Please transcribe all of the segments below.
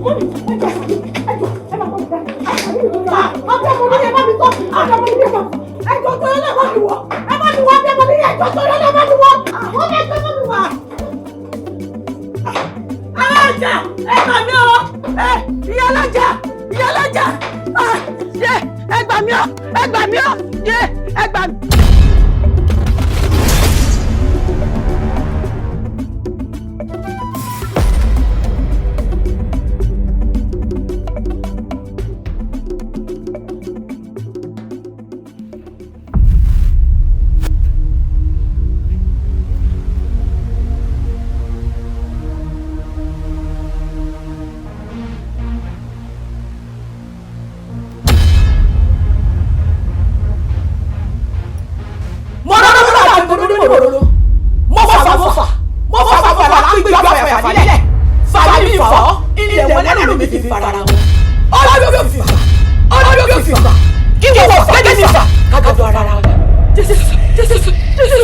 Mummy, ẹ jọ̀ọ́, ẹ jọ̀ọ́, ẹ máa bọ̀ mí. Abiyamọ ní ẹ bá mi tọ́, abiyamọ ní ẹ bá mi. Ẹ jọ̀ọ́ tó yẹ, ẹ bá mi wọ̀. Ẹ bá mi wọ̀, abiyamọ ní ẹ jọ̀ọ́ tó yẹ, ẹ bá mi wọ̀. Mummy, ẹ jọ̀ọ́, ẹ bá mi wọ̀. Alájà, ẹ gbà mí o! Ẹ ìyá alájà, ìyá alájà! Yé, ẹ gbà mí o! Ẹ gbà mí o! Yé, ẹ gbà mí. Mo rọ́rọ́ mọ́ àti mo ní mòróró, mo fà, mo fà, mo fà, mo fà lápéjọ àfàyàfà nílẹ̀ fà mí fọ́ ilẹ̀ wọn lẹ́nu mi fi fara wọn. Ọlọ́bí òfìfà, ọlọ́bí òfìfà, kí wọ́n fà gẹ́gẹ́ mi fà kájọ ara wa. Jésù, Jésù, Jésù,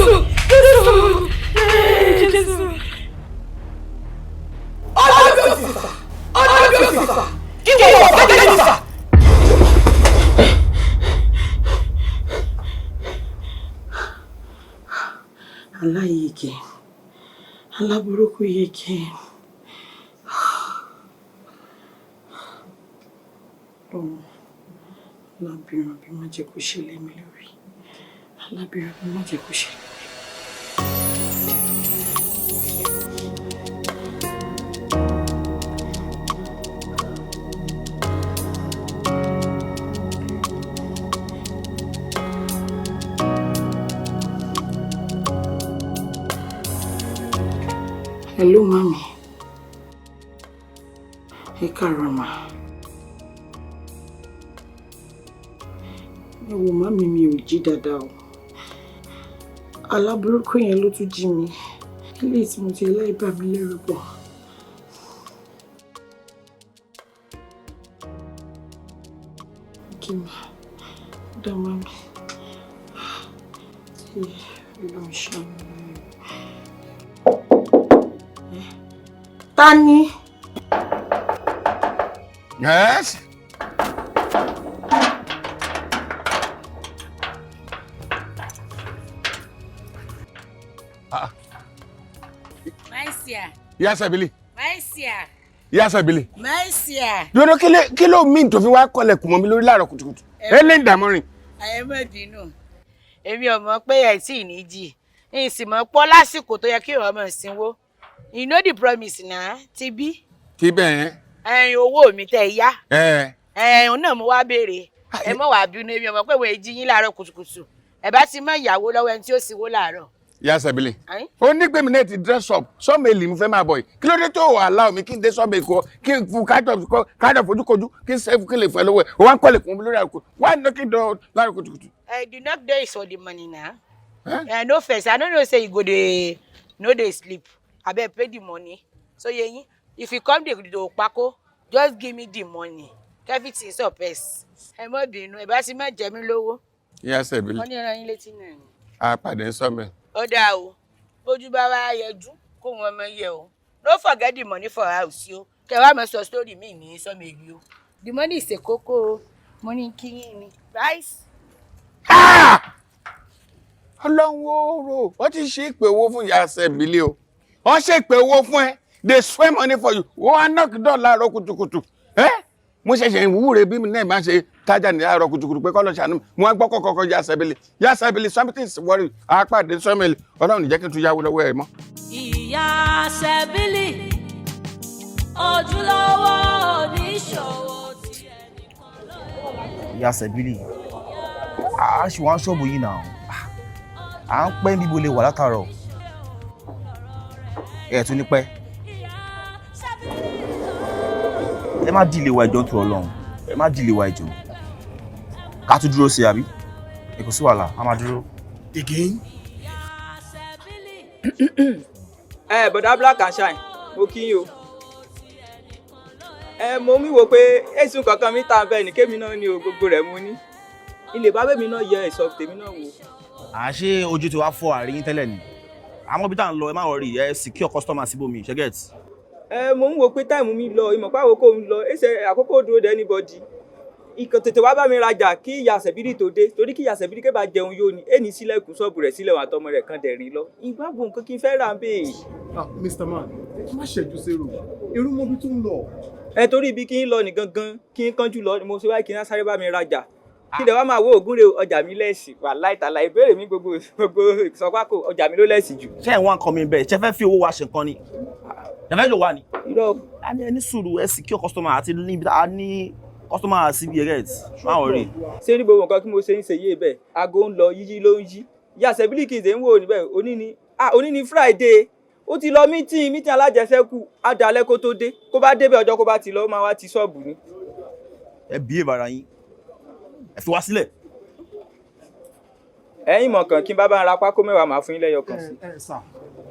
Jésù, Jésù. Ọlọ́bí òfìfà, ọlọ́bí òfìfà, kí wọ́n fà gẹ́gẹ́ mi fà. Aláyege aláburúkú yege ọ̀hún, alábìrán bí má jẹ́ kó ṣẹlẹ̀ mi lórí, alábìrán bí má jẹ́ kó ṣẹlẹ̀ mi. Hello, mummy. Ẹ káàárọ̀ mà. Ẹ wò, mummy, mi ò jí dáadáa o. Aláburúkú yẹn ló tún jí mi. Ilé tí mo ti láì bà mí lẹ́rù pọ̀. Kí mà, dá mummy. Ọlọ́run ṣàánú mi. Ta ni? Yes. Ah. Maisia. Ìyá Sàbílì. Maisia. Ìyá Sàbílì. Maisia. Dúró, kí ló mean tó fi wá kọlẹ̀kùn mọ́ mi lórí láàárọ̀ kùtùkùtù? Early in the morning. Ẹ má bínú. Èmi ò mọ̀ pé ẹ tí ì ní jì. N sì mọ̀ pọ́ lásìkò tó yẹ kí ìwọ mọ̀ sínwó. You know the promise náà ti bí. Kí bẹ́ẹ̀ yẹn. Ẹyin owó mi tẹ́ ẹ yá. Ẹ. Ẹyin náà mo wá béèrè. Ẹ mọ̀ wá bínú, èmi ò mọ̀ pé wọ́n jí yín láàárọ̀ kùtùkùtù. Ẹ bá ti mọ ìyàwó lọ́wọ́ ẹni tí ó sinwó láàárọ̀. Ìyá Sàbílì. Ẹ̀yin? Ó ní pé mi náà ti dress up sọ́mọ mo fẹ́ máa bọ̀ yìí. Kí ló dé tó allow mi kí n dé sọ́mọ èkó, kí n fún kájọ kájọ fojúkojú, kí n sẹ́fù, kí n lè fẹ́ lọ́wọ́ ẹ̀? Ó wá ń kọlẹ̀kùn mọ́ mi lórí àkókò. Why knocking door láàárọ̀ kùtùkùtù? The knock there is for the money now. Eh? No first, I no know say you go dey no dey sleep. Abeg, pay the money. So yeyin, if you come dey do pako, just give me the money. Everything is up first. Ẹ má bínú, ẹ bá ti má jẹ mí lówó. Ìyá Sàbílì. Wọ́n ní ẹran yín létí náà ni. A pàdé sọ́mọ. Ó dáa o. Bójú bá wá yẹjú, kó wọn mọ yẹ o. No forget the money for house o. Kẹ wá mọ sọ story mi ní sọmọ èyí o. The money is a kókó o. Mo ní kí yín ni. Rice. Ọlọ́run ó rò wọ́n ti ṣe ìpè owó fún Ìyá Sẹ̀bílì o. Wọ́n ṣe ìpè owó fún ẹ. They swear money for you. Wọ́n á knock door láàárọ̀ kùtùkùtù. Ẹ́, mo ṣẹ̀ṣẹ̀ ń wúre bí mi náà máa ṣe tájà ní àárọ̀ kùtùkùtù pé kọ́lọ́ ṣàánú mi. Mo wá gbọ́ kọ́kọ́ Ìyá Sẹ̀bílì. Ìyá Sẹ̀bílì, something is worry. Àpàdé sọ́mẹ̀lì. Ọlọ́run ní jẹ́ kí n tún yáwó lọ́wọ́ ẹ̀ mọ́. Ìyá Sẹ́bílì, ojúlówó oníṣòwò tí ẹnìkan lọ́ọ́. Ìyá Sẹ̀bílì, a ṣì wá ń ṣọ́ọ̀bù yìí náà, à ń pẹ́ níbo lè wà látàárọ̀, ẹ̀ tún ní pẹ́. Ẹ má dìlé wa, ẹjọ́ tó Ọlọ́run, ẹ má dìlé wa, ẹjọ́ ká tún dúró sí i, àbí ẹ kò sí wàhálà, a máa dúró. Again. Ẹ bọ̀dá Black and Shine, mo kí yín o. Ẹ mo mi wò pé èsùn kankan mi ta bẹ́ẹ̀ ní kémi náà ní o, gbogbo rẹ̀ mo ní ilé bá bẹ́mi náà yẹ ìsọ tèmi náà wò. À ṣé ojú tí wàá fọ àárín yín tẹ́lẹ̀ ni àmọ́ bí tá à ń lọ, ẹ má worry, ẹ secure customer síbòmí, ṣe get. Ẹ mo ń wo pé time mi lọ, ìmọ̀ pàwọ́ kò ń lọ, ẹsẹ̀ àkókò dúró de anybody. Ìkàn tètè wá bá mi rajà kí ìyá Sẹ̀bílì tó dé, torí kí ìyá Sẹ̀bílì kébà jẹun yóò ní, èní sílẹ̀kùn ṣọ́ọ̀bù rẹ̀ sílẹ̀ wọn àtọmọ rẹ̀ kan dẹ̀rín lọ. Ìgbàgbọ́ nǹkan kí n fẹ́ rà ń bèè. Ah, Mr. Man, má ṣẹ́jú sérò, irú mọ́bí tó ń lọ. Ẹ torí ibi kí n lọ ní gangan kí n kánjú lọ ni mo ṣe wáyé kí n sáré bá mi rajà. Kí lè wá máa wo ògùn rè ọjà mi lẹ́sì wà láìtàlà ìbéèrè mi gbogbo gbogbo ìsọpákó ọjà mi ló lẹ́sì jù. Ṣé ẹ̀ ń wá nǹkan mi bẹ́ẹ̀? Ṣé fẹ́ fi owó wa ṣe nǹkan ni? Ṣé fẹ́ lò wá ni? Irọ́. A ní ẹni sùúrù, ẹ secure customer àti níbi a ní customer síbi rate. Má worry. Ṣé ní gbogbo nǹkan kí mo ṣe ń ṣe yé bẹ́ẹ̀, aago ń lọ, yíyí ló ń yí. Ìyá Sẹ̀bílì kì í ṣe ń wò níbẹ̀. Òní ni, ah, òní ni Friday. Ó ti lọ meeting alájẹsẹ́kù, á dalẹ́ kó tó dé. Kó bá débẹ̀, ọjọ́ kó bá ti lọ, ó máa wá ti ṣọ́ọ̀bù ni. Ẹ behave ara yín. Ẹ fi wá sílẹ̀. Ẹ̀yin mọ̀ kàn kí n bá ń ra pákó 10, màá fún yín lẹ́yọ kan sí. Ẹ sà,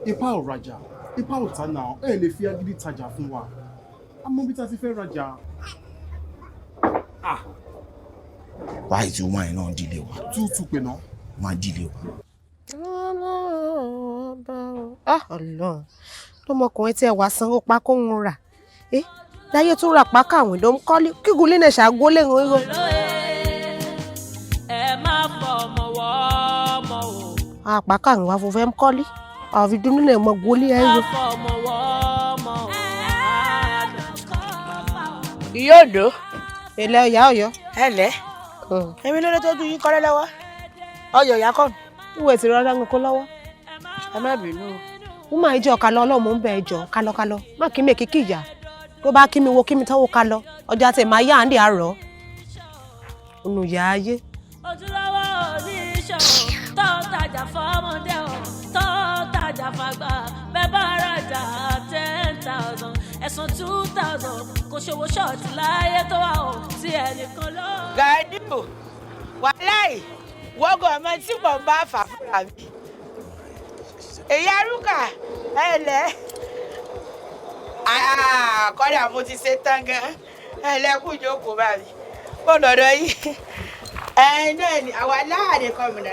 ipa ò rajà, ipa ò ta náà, ẹ lè fi agídí tajà fún wa. A mọ bí ta ti fẹ́ rajà. Ah. Wáyé tí woman yẹn náà ń delay wa. Tútù pè náà. Wọ́n á delay wa. Ah, Ọlọ́run, lọmọkùnrin tí ẹ wàá sanwó pa kó ń rà ẹ láyé tó rà pákó àwọn ìlú ń kọ́lé kígun lé náà ṣàgó lé ń rọ. Ẹ má fọmọ wọ́ ọmọ o. Àpáká àwọn wàá fọfẹ́ ń kọ́lé àfi dúnú lè mọ gólé ẹ Má rọ. fọmọ wọ́ ọmọ o. Ìyá Òǹdó. Èlé ọ̀yá ọ̀yọ́. Ẹ lẹ́, èmi ló dé tó dùn yín kọ́lé lọ́wọ́ ọyọ̀ ìyá kọ́. Ìwé ti rọra ń kó lọ́wọ́. Ẹ má bínú. Wọ́n máa jẹ́ ọ̀ka lọ, ọlọ́run mò ń bẹ ẹ jọ kálọ́kálọ́, má kí mi èkìkì ìyá tó bá kí mi wo kí mi tọ́wọ́ kálọ́ ọjà tẹ̀ máa yá àǹdí àárọ̀ ònù ìyá ayé. Ojúlówó oníṣòwò tó ń tajà fọ́mọdé o, tó ń tajà fàgbà, bẹ́ẹ̀ bá rajà 10,000, ẹ̀sán 2,000, kò ṣòwò ṣọ́ọ̀tì láyé tó wà o tí ẹnìkan ló. Gàdíbò wàláì wọ́gọ̀ ọmọ tí mò ń bá fà fúnra mi. Èyí arúkà ẹ lẹ́, kọ́dà mo ti ṣe tán gan. Ẹ lẹ́kùn ìjókòó bá mi ó lọ́dọ̀ yìí. Ẹ náà ni àwa láàrin kọ́mìnà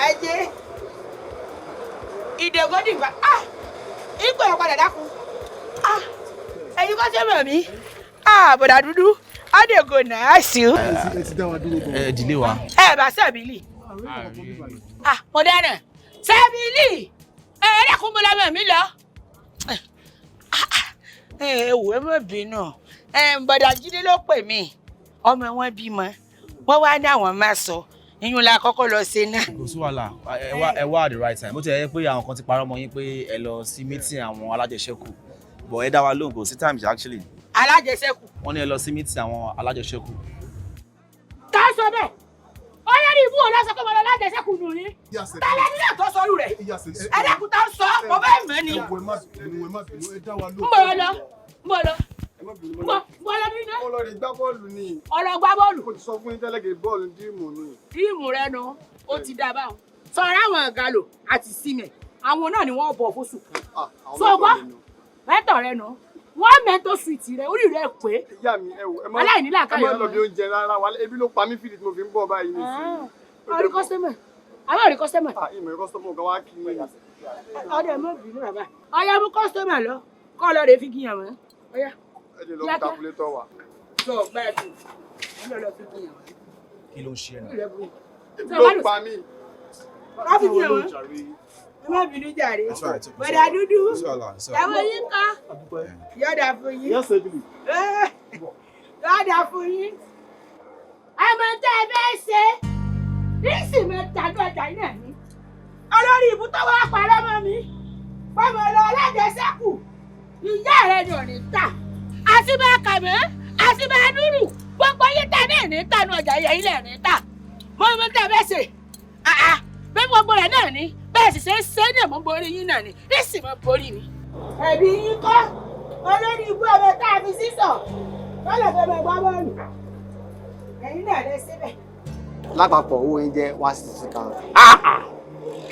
ajé ìdègòdìgbà ipò ẹ̀ padà dákun. Ẹ̀yin kọ́ sẹ́mọ̀ mi, bọ̀dà dúdú àdègò náà sí. Ẹ ti dá wa dúró gan. Ẹ delay wa. Ẹ bá sẹ́bìlì, mo dáná sẹ́bìlì. Ẹ ẹ dẹ́kun, mo lọ́mọ mi lọ. Ẹ wò, ẹ má bínú. Ẹ bọ̀dà Jídé ló pè mí, ọmọ wọn bímọ, wọn wá ní àwọn máa sọ ìyún la kọ́kọ́ lọ ṣe náà. Kò sí wàhálà, ẹ wá at the right time. Bó ti yẹ pé àwọn kan ti parọ́ mọ́ yín pé ẹ lọ sí meeting àwọn alájẹṣẹ́kù, but ẹ dá wa lóhùn, kò sí times actually. Alájẹṣẹ́kù. Wọ́n ní ẹ lọ sí meeting àwọn alájẹṣẹ́kù. Ká sọ bẹ́ẹ̀, olórí ibú ò lọ sọ pé mo lọ lájẹṣẹ́kù nù yín. Tálẹ́ nílẹ̀ tó sọrú rẹ̀, ẹ dẹ́kun, tá ń sọ, mo fẹ́ mọ̀ ni. Ẹ má bínú, ẹ má bínú, ẹ dá wa Ń lóhùn. bọ̀ lọ, ń bọ̀ lọ, ń bọ̀ ń bọ̀ lọ nínú. Mo lọ rí gbá bọ́ọ̀lù ni. Ọ̀rọ̀ gbá bọ́ọ̀lù. Mo ti sọ fún yín tẹ́lẹ̀ kí bọ́ọ̀lù dream ni. Dream rẹ nu, ó ti dá báwọn sọ̀rọ̀ àwọn galo àti símẹ̀, àwọn náà ni wọ́n bọ̀ fóṣù kan. Àwọn So gbọ́ mẹ́tọ̀ rẹ nu, wọ́n mẹ́tọ̀ sweet rẹ, orí rẹ pé. Ìyá mi, ẹ wò, ẹ má Aláìní làákàyè ẹ má ọmọ. lọ bí oúnjẹ rárá wa, ebi ló pa mí fìdí tí mo fi ń bọ̀ báyìí nísìnyí. Ọ̀rí customer, àwọn ọ̀rí customer. Ìmọ̀ ẹ̀ customer kan wá kí ni. Ọdẹ mọ bínú bàbá, ọyá mú customer lọ kọ́ lọ rè fi gíyàn mọ́ ọyá. Ẹ jẹ́ lọ mú calculator wá. Tó gbẹ́dùn ẹ lọ fi gíyàn mọ́. Kí ló ń ṣe ẹ náà? Ebi ló pa mí. Wọ́n fi gíyàn mọ́, ẹ má bínú jàre. Bọ̀dà dúdú, ìyàwó yín kọ́, yọ̀dà fún yín, yọ̀dà fún yín. Ẹ mọ tẹ́ ẹ fẹ́ ṣe nísìnyí tàbí ọjà yìí náà ní olórí ibú tó wá parọ́ mọ́ mi fọmọ lọ alájẹsẹ́kù, ìyá rẹ ni ò ní tà àti bá kàmẹ́ àti bá dúró gbogbo yín tà náà ní tànú ọjà yẹn ilẹ̀ ní tà mọ́ mọ́ tẹ́ ẹ fẹ́ ṣe bẹ́ẹ̀ gbogbo rẹ̀ náà ní bẹ́ẹ̀ sì ṣe ń ṣe ní ẹ̀mọ́ borí yín náà ní nísìnyí mọ́ borí mi. Ẹ̀bí yín kọ́, olórí ibú ọmọ tá a fi sísọ lọ́lọ́ fẹ́ mọ gbá bọ́ọ̀lù, ẹ̀yin náà lẹ síbẹ̀. Lápapọ̀, owó yín jẹ́ 160,000.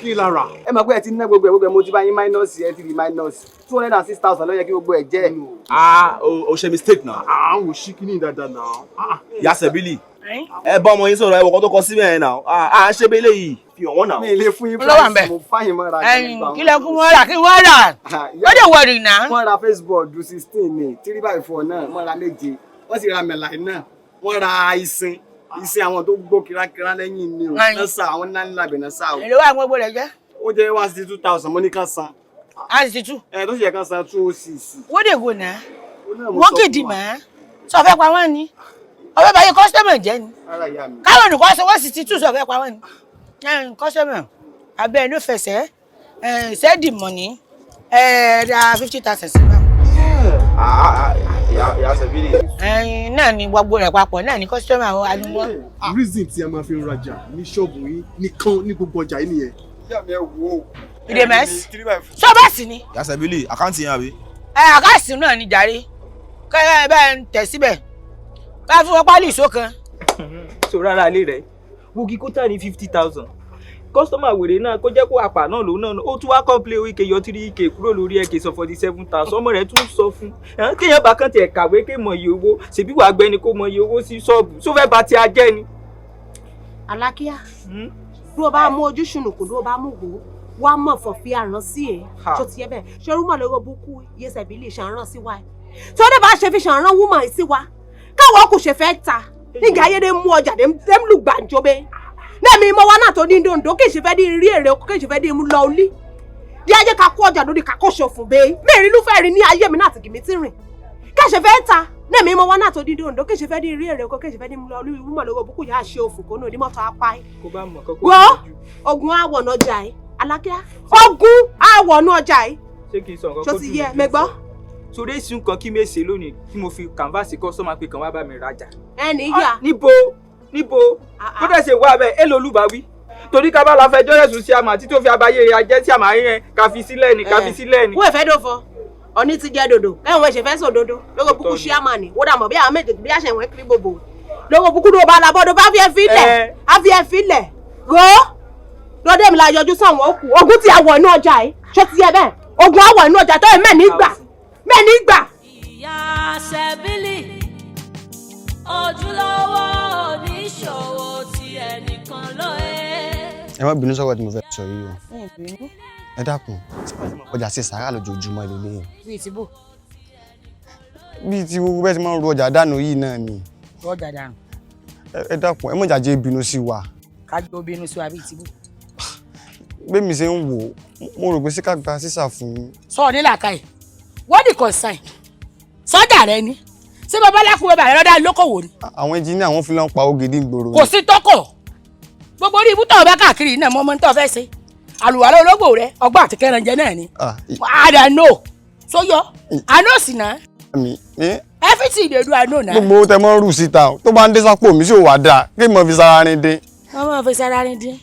Kí la rà? Ẹ mọ̀ pé ẹ ti ná gbogbo ẹ̀, gbogbo ẹ̀ mo ti bá yín minus, ẹ ti rí minus 206,000 ló yẹ kí gbogbo ẹ̀ jẹ́. Ah, o ṣe mistake náà. À ń wò sí kíní dáadáa náà. Ìyá Sẹ̀bílì, ẹ bá ọmọ yín sọ̀rọ̀, ẹ wọ̀kọ́ tó kọ síbẹ̀ yẹn náà. À ń ṣe bẹ́ẹ̀ léyìí fi hàn wọ́n náà. Mi ì lè fún yín Ló wà ńbẹ̀. price, mo fáyín mọ́ra. Kí lẹ kún wọ́n rà, kí wọ́n rà? Ó dẹ̀ wọ̀rì náà. Wọ́n ra Facebook 16 ní 3x4 náà, wọ́n ra méje, wọ́n sì ra mẹ̀láì náà, wọ́n ra ìsìn ìsìn àwọn tó gbó kírákírá lẹ́yìn ni o. Ẹyin. Náà sá àwọn ńlá ńlá bẹ̀ náà sá o. Èló wà gbogbo rẹ̀ jẹ́? Ó jẹ́ 162,000 mo ní kán san. 162. Ẹ tó sì yẹ kán san 206. Wọ́n dẹ̀ gò náà. Náà mo Wọ́n sọ kìdì fún wa. mọ́. Sọ fẹ́ pa wọ́n ni. Ọ̀fẹ́ bá yẹ customer jẹ́ ni. Rárá ìyá mi. Káwọn nìkan sọ 162, sọ fẹ́ pa wọ́n ni. Customer abẹ́ ló fẹsẹ̀ sẹ́ẹ̀dì mọ̀ní ra 50,000 sí wa. Ìyá Sẹ̀bílì. Ẹyin náà ni gbogbo rẹ̀ papọ̀ náà ni customer àwọn alúmọ́. Reason tí a máa fi ń rajà ní ṣọ́ọ̀bù yín nìkan ní gbogbo ọjà yìí nìyẹn. Ìyá mi ẹ wo. Ìdè mẹ́sì. Sọ́bẹ̀sì ni. Ìyá Sẹ̀bílì, account yẹn àbí? Ẹ àkáàsì náà ni jàre. Kẹ́ ẹ bẹ́ẹ̀ ń tẹ̀ síbẹ̀. Ká fún wọn pálí ìṣó kan. So rárá ilé rẹ̀ wogi kó tà ní 50,000, kọ́sítọ́mà wèrè náà kó jẹ́ kó àpà náà lòun náà ó tún wá kọ́ńplé oríkè yọ 3K kúrò lórí ẹ̀kẹ́ sọ 47,000. Ọmọ rẹ̀ tún sọ fún un kéèyàn bá kàn tiẹ̀ kàwé ké mọ iye owó, ṣèbí wàá gbẹni kó mọ iye owó sí ṣọ́ọ̀bù só fẹ́ ba ti ajẹ́ ni. Alákíá, bí o bá mú ojú ṣùnùkùn, bí o bá mú wò ó wá mọ̀ fọ̀ fi àrán sí ẹ̀. Tó ti yẹ bẹ́ẹ̀ ṣerú mọ̀ lórí búkú Yẹsẹ̀bílì ṣàrán sí wa ẹ̀ tó dé bá ṣe fi ṣàrán wúmọ̀ sí wa káwọn kò ṣe fẹ́ ta nígbà ayédè mú ọjà dé lù gbàǹjo bẹ́ẹ̀ náà mi mọ wa náà tó ní dòǹdó kì í ṣe fẹ́ dín rí èrè oko, kì í ṣe fẹ́ dín mú lọ olí di ayé ká kó ọjà lórí ká kó ṣòfò bẹ́ẹ̀ mẹ́rin ló fẹ́ rí ní ayé mi náà tìkì mi ti rìn kì í ṣe fẹ́ ta náà mi mọ wa náà tó ní dòǹdó kì í ṣe fẹ́ dín rí èrè oko, kì í ṣe fẹ́ dín mú lọ olí wúmọ̀ lórí búkú yà á ṣe òfò kó nù ní mọ́tò apá ẹ̀. Kó bá mọ̀ kọ́kọ́. Wo ogun àwọ̀nà ọjà yìí, Alákíá, ogun àwọ̀nà ọjà yìí. Ṣé kí n sọ nǹkan Ṣó kó ti dùn yẹ mí? mẹgbọ́. Sórí èsì nǹkan kí mèsè lónìí kí mo fi kànfàsì kọ́sọ́mà pé kàn wá bá mi rajà. Ẹnì yà. Níbo níbo kó dẹ̀ ṣe wá bẹ́ẹ̀ èlò olúbawí torí ká bá la fẹjọ́ rẹ̀ sùn sí àmà tí tó fi abayé rẹ̀ ajẹ́ sí àmà yẹn ká fi sílẹ̀ ni, ká fi sílẹ̀ ni. Wọ́n ìfẹ́ dò fọ ọ̀ní ti jẹ́ dòdò ẹ̀wọ̀n ẹ̀ṣẹ̀ fẹ́ sòdodo lóko búkú ṣí àmà ni wọ́n dà mọ̀ bí àwọn méjèèjì bí àṣẹ ìwọ̀n kiri gbogbo lóko búkú ló bá labọ́dọ̀ bá fi ẹ fi lẹ̀ á fi ẹ fi lẹ̀ ro lóde mi la yọjú sọ̀wọ́n òkú ogun ti àwọ̀ inú ọjà yìí, ṣó ti yẹ bẹ́ẹ̀? Ogun àwọ̀ inú ọjà tó yẹ mẹ́ni gbà mẹ́ni gbà. Ìyá Sẹ̀bílì, ojúlówó oníṣòwò tí ẹnìkan ló ẹ. Ẹ má bínú sọ̀rọ̀ tí mo fẹ́ sọ yìí o. Ẹ dákun, ọjà ṣe sàárà lójoojúmọ́ lélẹ́yìn. Bíi ti bò? Bíi ti gbogbo bẹ́ẹ̀ ti máa ń ru ọjà dànù yìí náà ni. Rọ́jà dànù. Ẹ dákun, ẹ mọ̀jà jẹ́ ìbínú sí wa. Kájọ obìnrin sí wa bíi ti bò? Bẹ́ẹ̀ mi ṣe ń wò ó, mo rò pé sí ká gba sísà fún yín. Sọ ní làákàyè wọ́n ní concern sọ́jà rẹ ni ṣé babaláku bàbá rẹ lọ́dà lókòwò ni. Àwọn ẹnjìníà wọn fi lọ́n pa ògidì gbòòrò. Kò sí tọkọ gbogbo orí ibùtọ̀ ọba káàkiri náà mọ́ mọ́ ní tó fẹ́ ṣe àlùwàlá ológbò rẹ ọgbọ́n àti kẹrànjẹ náà ni. I don't know sóyọ I know sì náà. Mi ẹ Everything they do I know náà. Gbogbo owó tẹ mọ́ ń rù síta o, tó bá ń dé sápò mi sí òwà dáa kí mo fi sára rin dín. Ọmọ fi sára rin dín,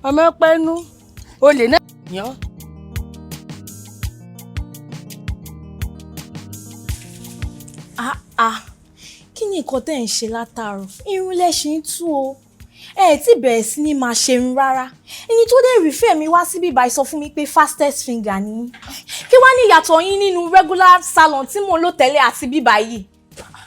ọmọ pẹ́nu olè náà yàn. Ah ah, kí ni nǹkan tẹ́ ń ṣe látàárọ̀? Irun lẹ ṣì ń tú o. Ẹ ẹ̀ tí bẹ̀rẹ̀ sí ní máa ṣerun rárá. Ẹni tó dé rífẹ́ mi wá síbí báyìí sọ fún mi pé fastest finger ni yín. Kí wá ní ìyàtọ̀ yín nínú regular salon tí mò ń lò tẹ́lẹ̀ àti bíbá yìí?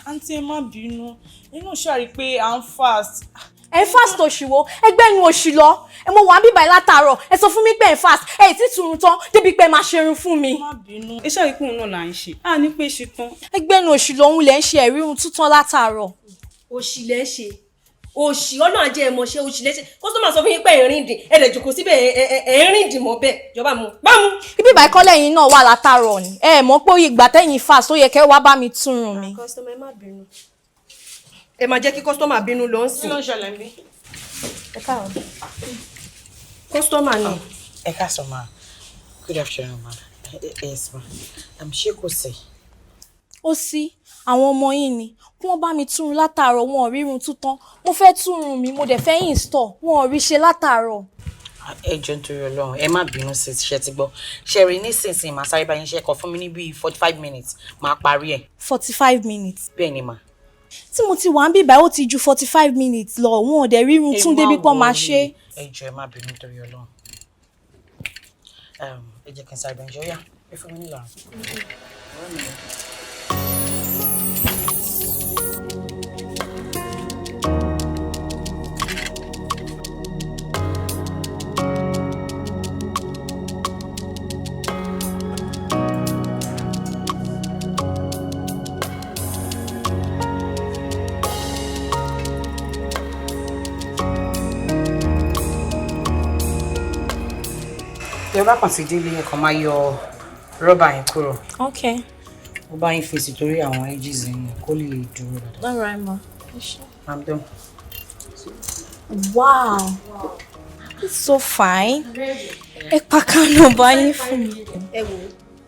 Àǹtí, ẹ má bínú, inú ṣàrí pé à ń fast. Ẹ ń fast òṣìwò ẹgbẹ́ nu òṣì lọ. Ẹ mo wà bíbá yìí látàárọ̀, ẹ sọ fún mi pé ẹ ń fast, ẹ ì tí túrun tán débi pé ẹ máa ṣerun fún mi. Má bínú, ẹ ṣàrí pé òun náà là ń ṣe, à ní pé ṣe tán. Ẹgbẹ́ nu òṣì lòun lẹ̀ ń ṣe ẹ̀rí irun tútàn látàárọ̀. Òṣì lẹ́ ń ṣe, òṣì ọ̀nà àjẹ ẹ̀mọ̀ṣẹ́, òṣì lẹ́ ṣe. Kọ́sọ́mà sọ fún yín pé ẹ̀ ń rìn dìn, ẹ̀ lè jòkó síbẹ̀, ẹ̀ ń rìn dìn mọ́ bẹ́ẹ̀ jọba mu bá mu. Ibi ìbá ẹ̀kọ́ lẹ́yìn náà wà látàárọ̀ ni ẹ mọ̀ pé ìgbà tẹ́yìn fast, ó yẹ kẹ́ wá bá mi túrun mi. Kọ́sọ́mà, ẹ má bínú, ẹ máa jẹ́ kí kọ́sọ́mà bínú lọ ń sìn. Kí ló ń ṣẹlẹ̀ ń bí? Ẹ káàárọ̀, kọ́sọ́mà ni. Ẹ káàsán ma, good afternoon ma. Yes ma, ṣé kò sí? Ó sí àwọn ọmọ yín ni kí wọ́n bá mi túrun látàárọ̀, wọn ò rírun tútán. Mo fẹ́ túrun mi, mo dẹ̀ fẹ́ install, wọn ò rí ṣe látàárọ̀. Ẹ jọ̀ọ́, nítorí Ọlọ́run, ẹ má bínú sí ṣe ti gbọ́ ṣe rí nísinsìnyí, màá sáré bá yín ṣe kọ fún mi ní bíi 45 minutes, màá parí ẹ̀. 45 minutes? Bẹ́ẹ̀ ni mà. Tí mo ti wà ń bíbá ó ti ju 45 minutes lọ, wọn ò dẹ̀ rírun tún débi pọ́n máa ṣe. Ẹ jọ̀ọ́, ẹ má bínú nítorí Ọlọ́run. Ẹ jẹ́ kí n sáré bẹ̀rẹ̀ ṣọ́yà. Ẹ fún mi nílànà. Tẹ bá kàn sí délé, ẹ kàn máa yọ rọ́bà yẹn kúrò. Okay. Ó bá yín fèsì torí àwọn edges yẹn kó lè dúró dáadáa. All right, ma. I'm done. Wow. It's so fine. Ẹ pa kánò báyìí fún mi. Ẹ wo,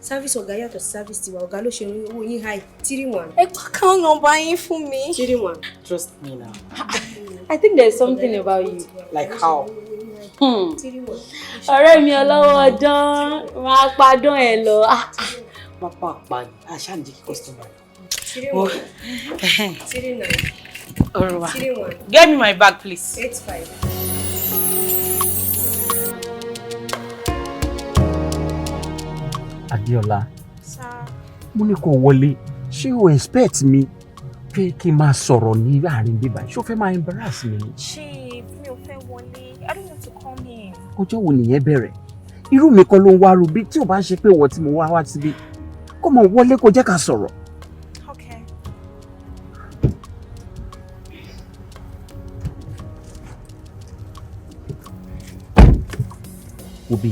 service ọ̀gá yàtọ̀ sí service tiwa. Ọ̀gá ló ṣe owó yín high, 31. Ẹ pa kánò báyìí fún mi. 31. Trust me now. I think there's something about you. Like how? Ọ̀rẹ́ mi ọlọ́wọ́ ọdán máa padán ẹ lọ. Pápá àpá ni, àṣà ń jẹ́ kí customer. 31 39 Ọ̀rọ̀ wa. 31. Get me my bag, please. 85. Adéọlá, mo ní kó wọlé. Ṣé o expect mi pé kí n máa sọ̀rọ̀ ní àárín bíbá? Ṣé o fẹ́ máa embarrass mi ni? Chief, mi ò fẹ́ wọlé. I don't want to come in. Ọjọ́ wo nìyẹn bẹ̀rẹ̀? Irú mi kọ́ ló ń wá rubí tí ò bá ń ṣe pé ìwọ tí mo wá wá síbí. Kó mọ̀ wọlé, kó jẹ́ ká sọ̀rọ̀. Okay. Òbí,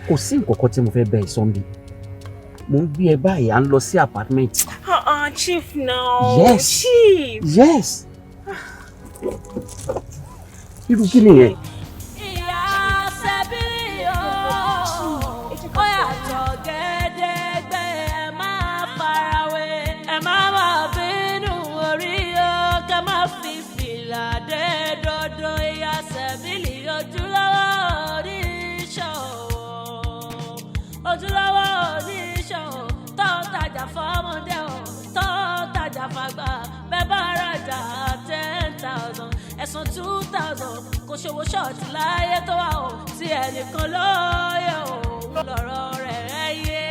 kò sí nǹkan kan tí mo fẹ́ bẹ̀ ẹ́ sọ́nbi. Mo ń gbé ẹ báyìí, à ń lọ sí apartment. Uh-uh, Chief, no. Yes. Chief. Yes. Irú kí nìyẹn? Ìyá Sẹ́bílì o, ó yàtọ̀ gẹ́dẹ́gbẹ́. Ẹ má farawé, ẹ má má bínú orí o, kẹ́ má fi fìlà dé dodo. Ìyá Sẹ́bílì, ojúlówó oníṣòwò, ojúlówó oníṣòwò tó ń tajà fọ́mọdé o, tó ń tajà fàgbà. Bẹ́ẹ̀ bá rajà 10,000, ẹ̀sán 2,000, kò ṣòwò ṣọ́ọ̀tì láyé tó wà o, tí ẹnìkan lóye o lọ́rọ̀ rẹ̀ yé.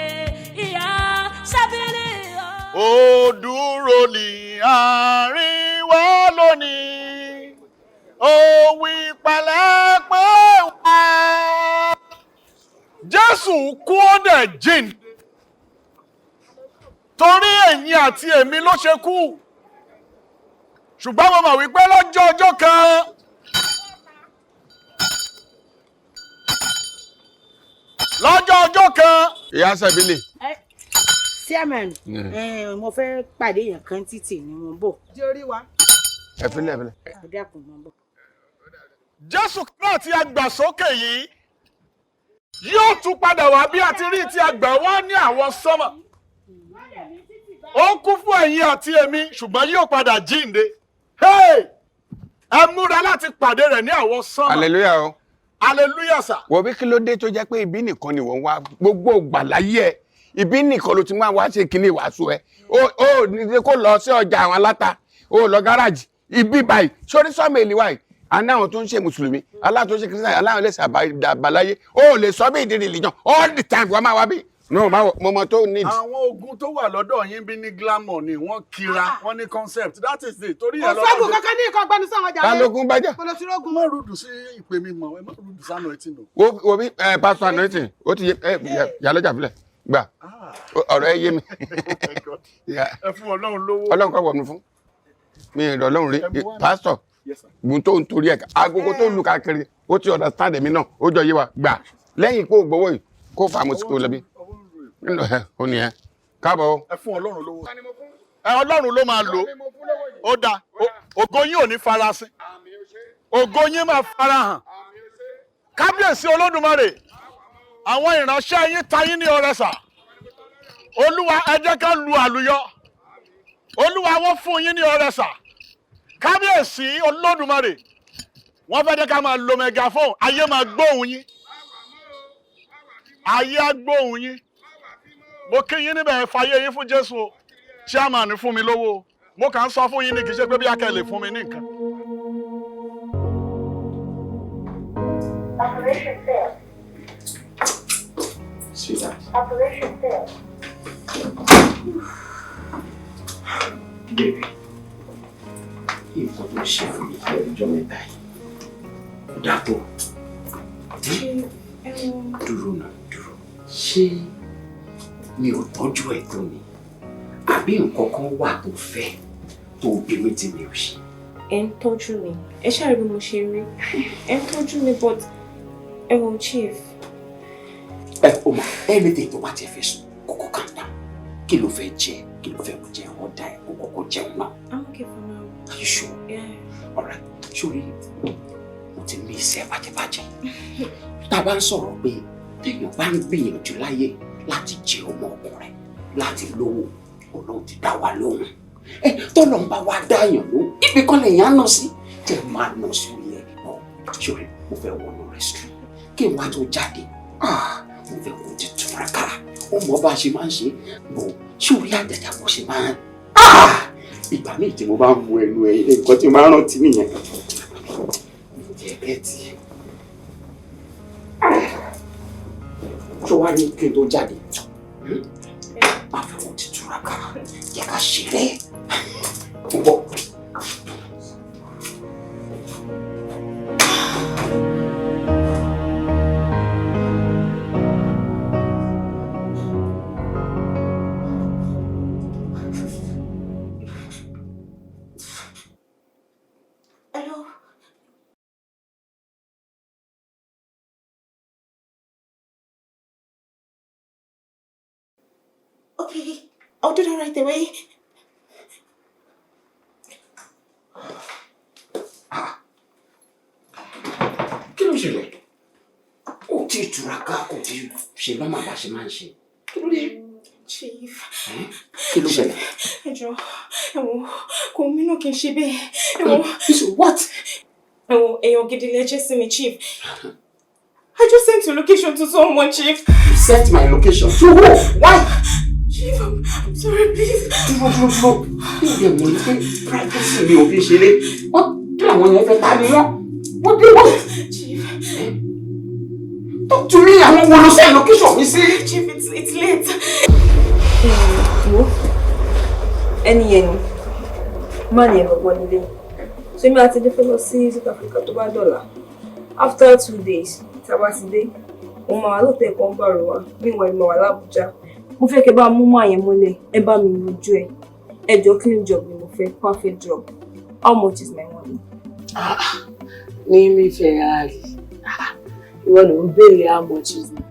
Ìyá Sẹ́bílì o. Ó dúró ní àárín wa lónìí, ó wí pẹ̀lẹ́ pé wá. Jésù kú, ó dẹ̀ jíǹde. Torí ẹ̀yin àti èmi ló ṣe kú. Ṣùgbọ́n mo mọ̀ wípé lọ́jọ́ ọjọ́ kan, lọ́jọ́ ọjọ́ kan. Ìyá Sẹ́bílì. Chairman, mo fẹ́ pàdé èèyàn kan títì ni, mo ń bọ̀. Jẹ́ orí wa. Ẹ filẹ̀, ẹ filẹ̀. Ẹ dákun, mo ń bọ̀. Jésù náà tí a gbà sókè yìí yóò tún padà wá bí a ti rí tí a gbà wá ní àwọn sánmà. Ó kú fún ẹ̀yin àti èmi, ṣùgbọ́n yóò padà jíǹde. Hey! Ẹ múra láti pàdé rẹ̀ ní àwọn sánmà. Hallelujah o. Hallelujah sir. Wọ́n bí kí ló dé tó jẹ́ pé ibi nìkan ni wọ́n wá gbogbo ìgbà láyé ẹ̀? Ibi nìkan ló ti máa wá ṣe kíní ìwàásù ẹ̀. Ó ní kó lọ sí ọjà àwọn aláta, ó lọ gáràjì, ibi báyìí, sórí sọ́ọ̀mù wa yìí. Àná àwọn tó ń ṣe mùsùlùmí, aláwọ̀ tó ń ṣe kírísítà, aláwọ̀ lè ṣàbàláyé, ó lè sọ bí ìdí religion all the time wọ́n máa wá bí. No, máa wọ mo mọ tó need. Àwọn ogun tó wà lọ́dọ̀ yín bí ní glamour ni wọ́n kira, wọ́n ní concept, that is it. Torí ẹ̀ Kò sẹ́gun kankan ní ìkan gbẹnu sọ̀rọ̀ jà. Ta lógun bá jà? Kò lọ sí rógun. Má rúdù sí ìpè mi mọ̀, ẹ má rúdù sánà etí nù. Wo bí ẹ pásítọ̀ anointing, ó ti yé ẹ yàlọ́jà filẹ̀ gbà, ọ̀rọ̀ ẹ yé mi. Ẹ fún Ọlọ́run lówó. Ọlọ́run kọ́ wọ̀ mí fún mi ìrọ̀ Ọlọ́run rí pásítọ̀ gun tó ń torí ẹ̀ agogo tó ń lu káàkiri, ó ti understand èmi náà, ó jọ yé wa gbà lẹ́yìn kó gbowó yìí kó fà mo sì kó lọ bí ó ní ẹ káàbọ̀ o. Ẹ fún Ọlọ́run lówó. Ẹ Ọlọ́run ló máa lò ó dáa. Ògo yín ò ní farasin, ògo yín máa farahàn. Kábíyèsí Olódùmarè, àwọn ìránṣẹ́ yín ta yín ní ọrẹ sà. Olúwa, ẹ jẹ́ ká lu àlùyọ. Olúwa, wọ́n fún yín ní ọrẹ sà. Kábíyèsí Olódùmarè, wọ́n fẹ́ jẹ́ ká máa lo megaphone, ayé máa gbóhùn yín, ayé á gbóhùn yín. Mo kí yín níbẹ̀, fàyè yín fún Jésù o. Chairman fún mi lówó o, mo kàn ń sọ fún yín ní, kì í ṣe pé bí akẹ́ lè fún mi ní nǹkan. Sweetheart. Baby, nǹkan tó ṣe fún mi lẹ́nu ọjọ́ mẹ́ta yìí kò dáa tó. Dúró náà, dúró. Ṣé mi ò tọ́jú ẹ̀ tó ni? Àbí nǹkan kan wà tó fẹ́ tó bí mi tí mi ò ṣe? Ẹ ń tọ́jú mi, ẹ ṣáà rí bí mo ṣe rí, ẹ ń tọ́jú mi, but ẹ wo, Chief. Ẹ o mọ anything tó bá tiẹ̀ fẹ́ sùn, kókó calm down. Kí ló fẹ́ jẹ? Kí ló fẹ́ kó jẹ? Ọ̀dà ẹ̀ kó kọ́kọ́ jẹun náà. I'm okay for now. Are you sure? Yeah. Alright, sórí mo ti ní iṣẹ́ bàjẹ́bàjẹ́. Tá a bá ń sọ̀rọ̀ pé téèyàn bá ń gbìyànjú láyé láti jẹ ọmọ ọkùnrin, láti lówó, Ọlọ́run ti dá wa lóhùn. Ẹ tọ́lọ̀ ń bá wa dáyàn lóhùn, ibì kan lèèyàn á nà sí. Jẹ́ máa nà sórí ẹ̀. Ọ̀ sórí mo fẹ́ wọnú restroom. Kí n wá tó jáde, ah, mo fẹ́ kó ti túraká. Ó mọ bá a ṣe máa ń ṣe, bò sórí àjàjà bó ṣe máa ń. Ah! Ìgbà míì tí mo bá ń mu ẹnu ẹ, nǹkan tí mo máa ń rántí nìyẹn. Ǹjẹ́ bẹ́ẹ̀ tí tó wá ní kí n tó jáde, máa fẹ́ kó ti túraká, jẹ́ ká ṣeré. Mo bọ̀. Hello. Okay, I'll do that right away. Kí ló ń ṣẹlẹ̀? Kò tí ì túraká, kò tí ì ṣe lọ́mọ bá ṣe máa ń ṣe. Kí ló dé? Chief. Kí ló ṣẹlẹ̀? Ẹ jọ̀ọ́, ẹ wò, kò mí náà kí n ṣe bẹ́ẹ̀. Ẹ wò. What? Ẹ wò, èèyàn gidi lẹ jẹ́ sí mi, Chief. I just sent your location to someone, Chief. You sent my location to who? Why? Chief, I'm sorry, please. Dúró, dúró, dúró. Kí ló dé mọ̀ ní pé privacy mi ò fi ṣeré? Wọ́n kí làwọn yẹn fẹ́ ta ni wọ́n? What do you want? Chief. Talk to me, àwọn wo ló send location mi sí? Chief, it's late. Wo ẹni yẹn ni má ní ẹ̀rọ gbọ́ nílé, so èmi àti Adé fẹ́ lọ sí South Africa tó bá dọ̀la. After 2 days tí a bá ti dé, òun máa wà lóòótọ́ ẹ̀kọ́ ń bàrò wa, meanwhile máa wà lábújá. Mo fẹ́ kẹ́ bá mú máa yẹn mọ́lẹ̀, ẹ bá mi yanjú ẹ̀. Ẹ jọ, clean job ni mo fẹ́, perfect job. How much is my money? Ní mi Ferrari, ìwọ ló ń béèrè how much is my money.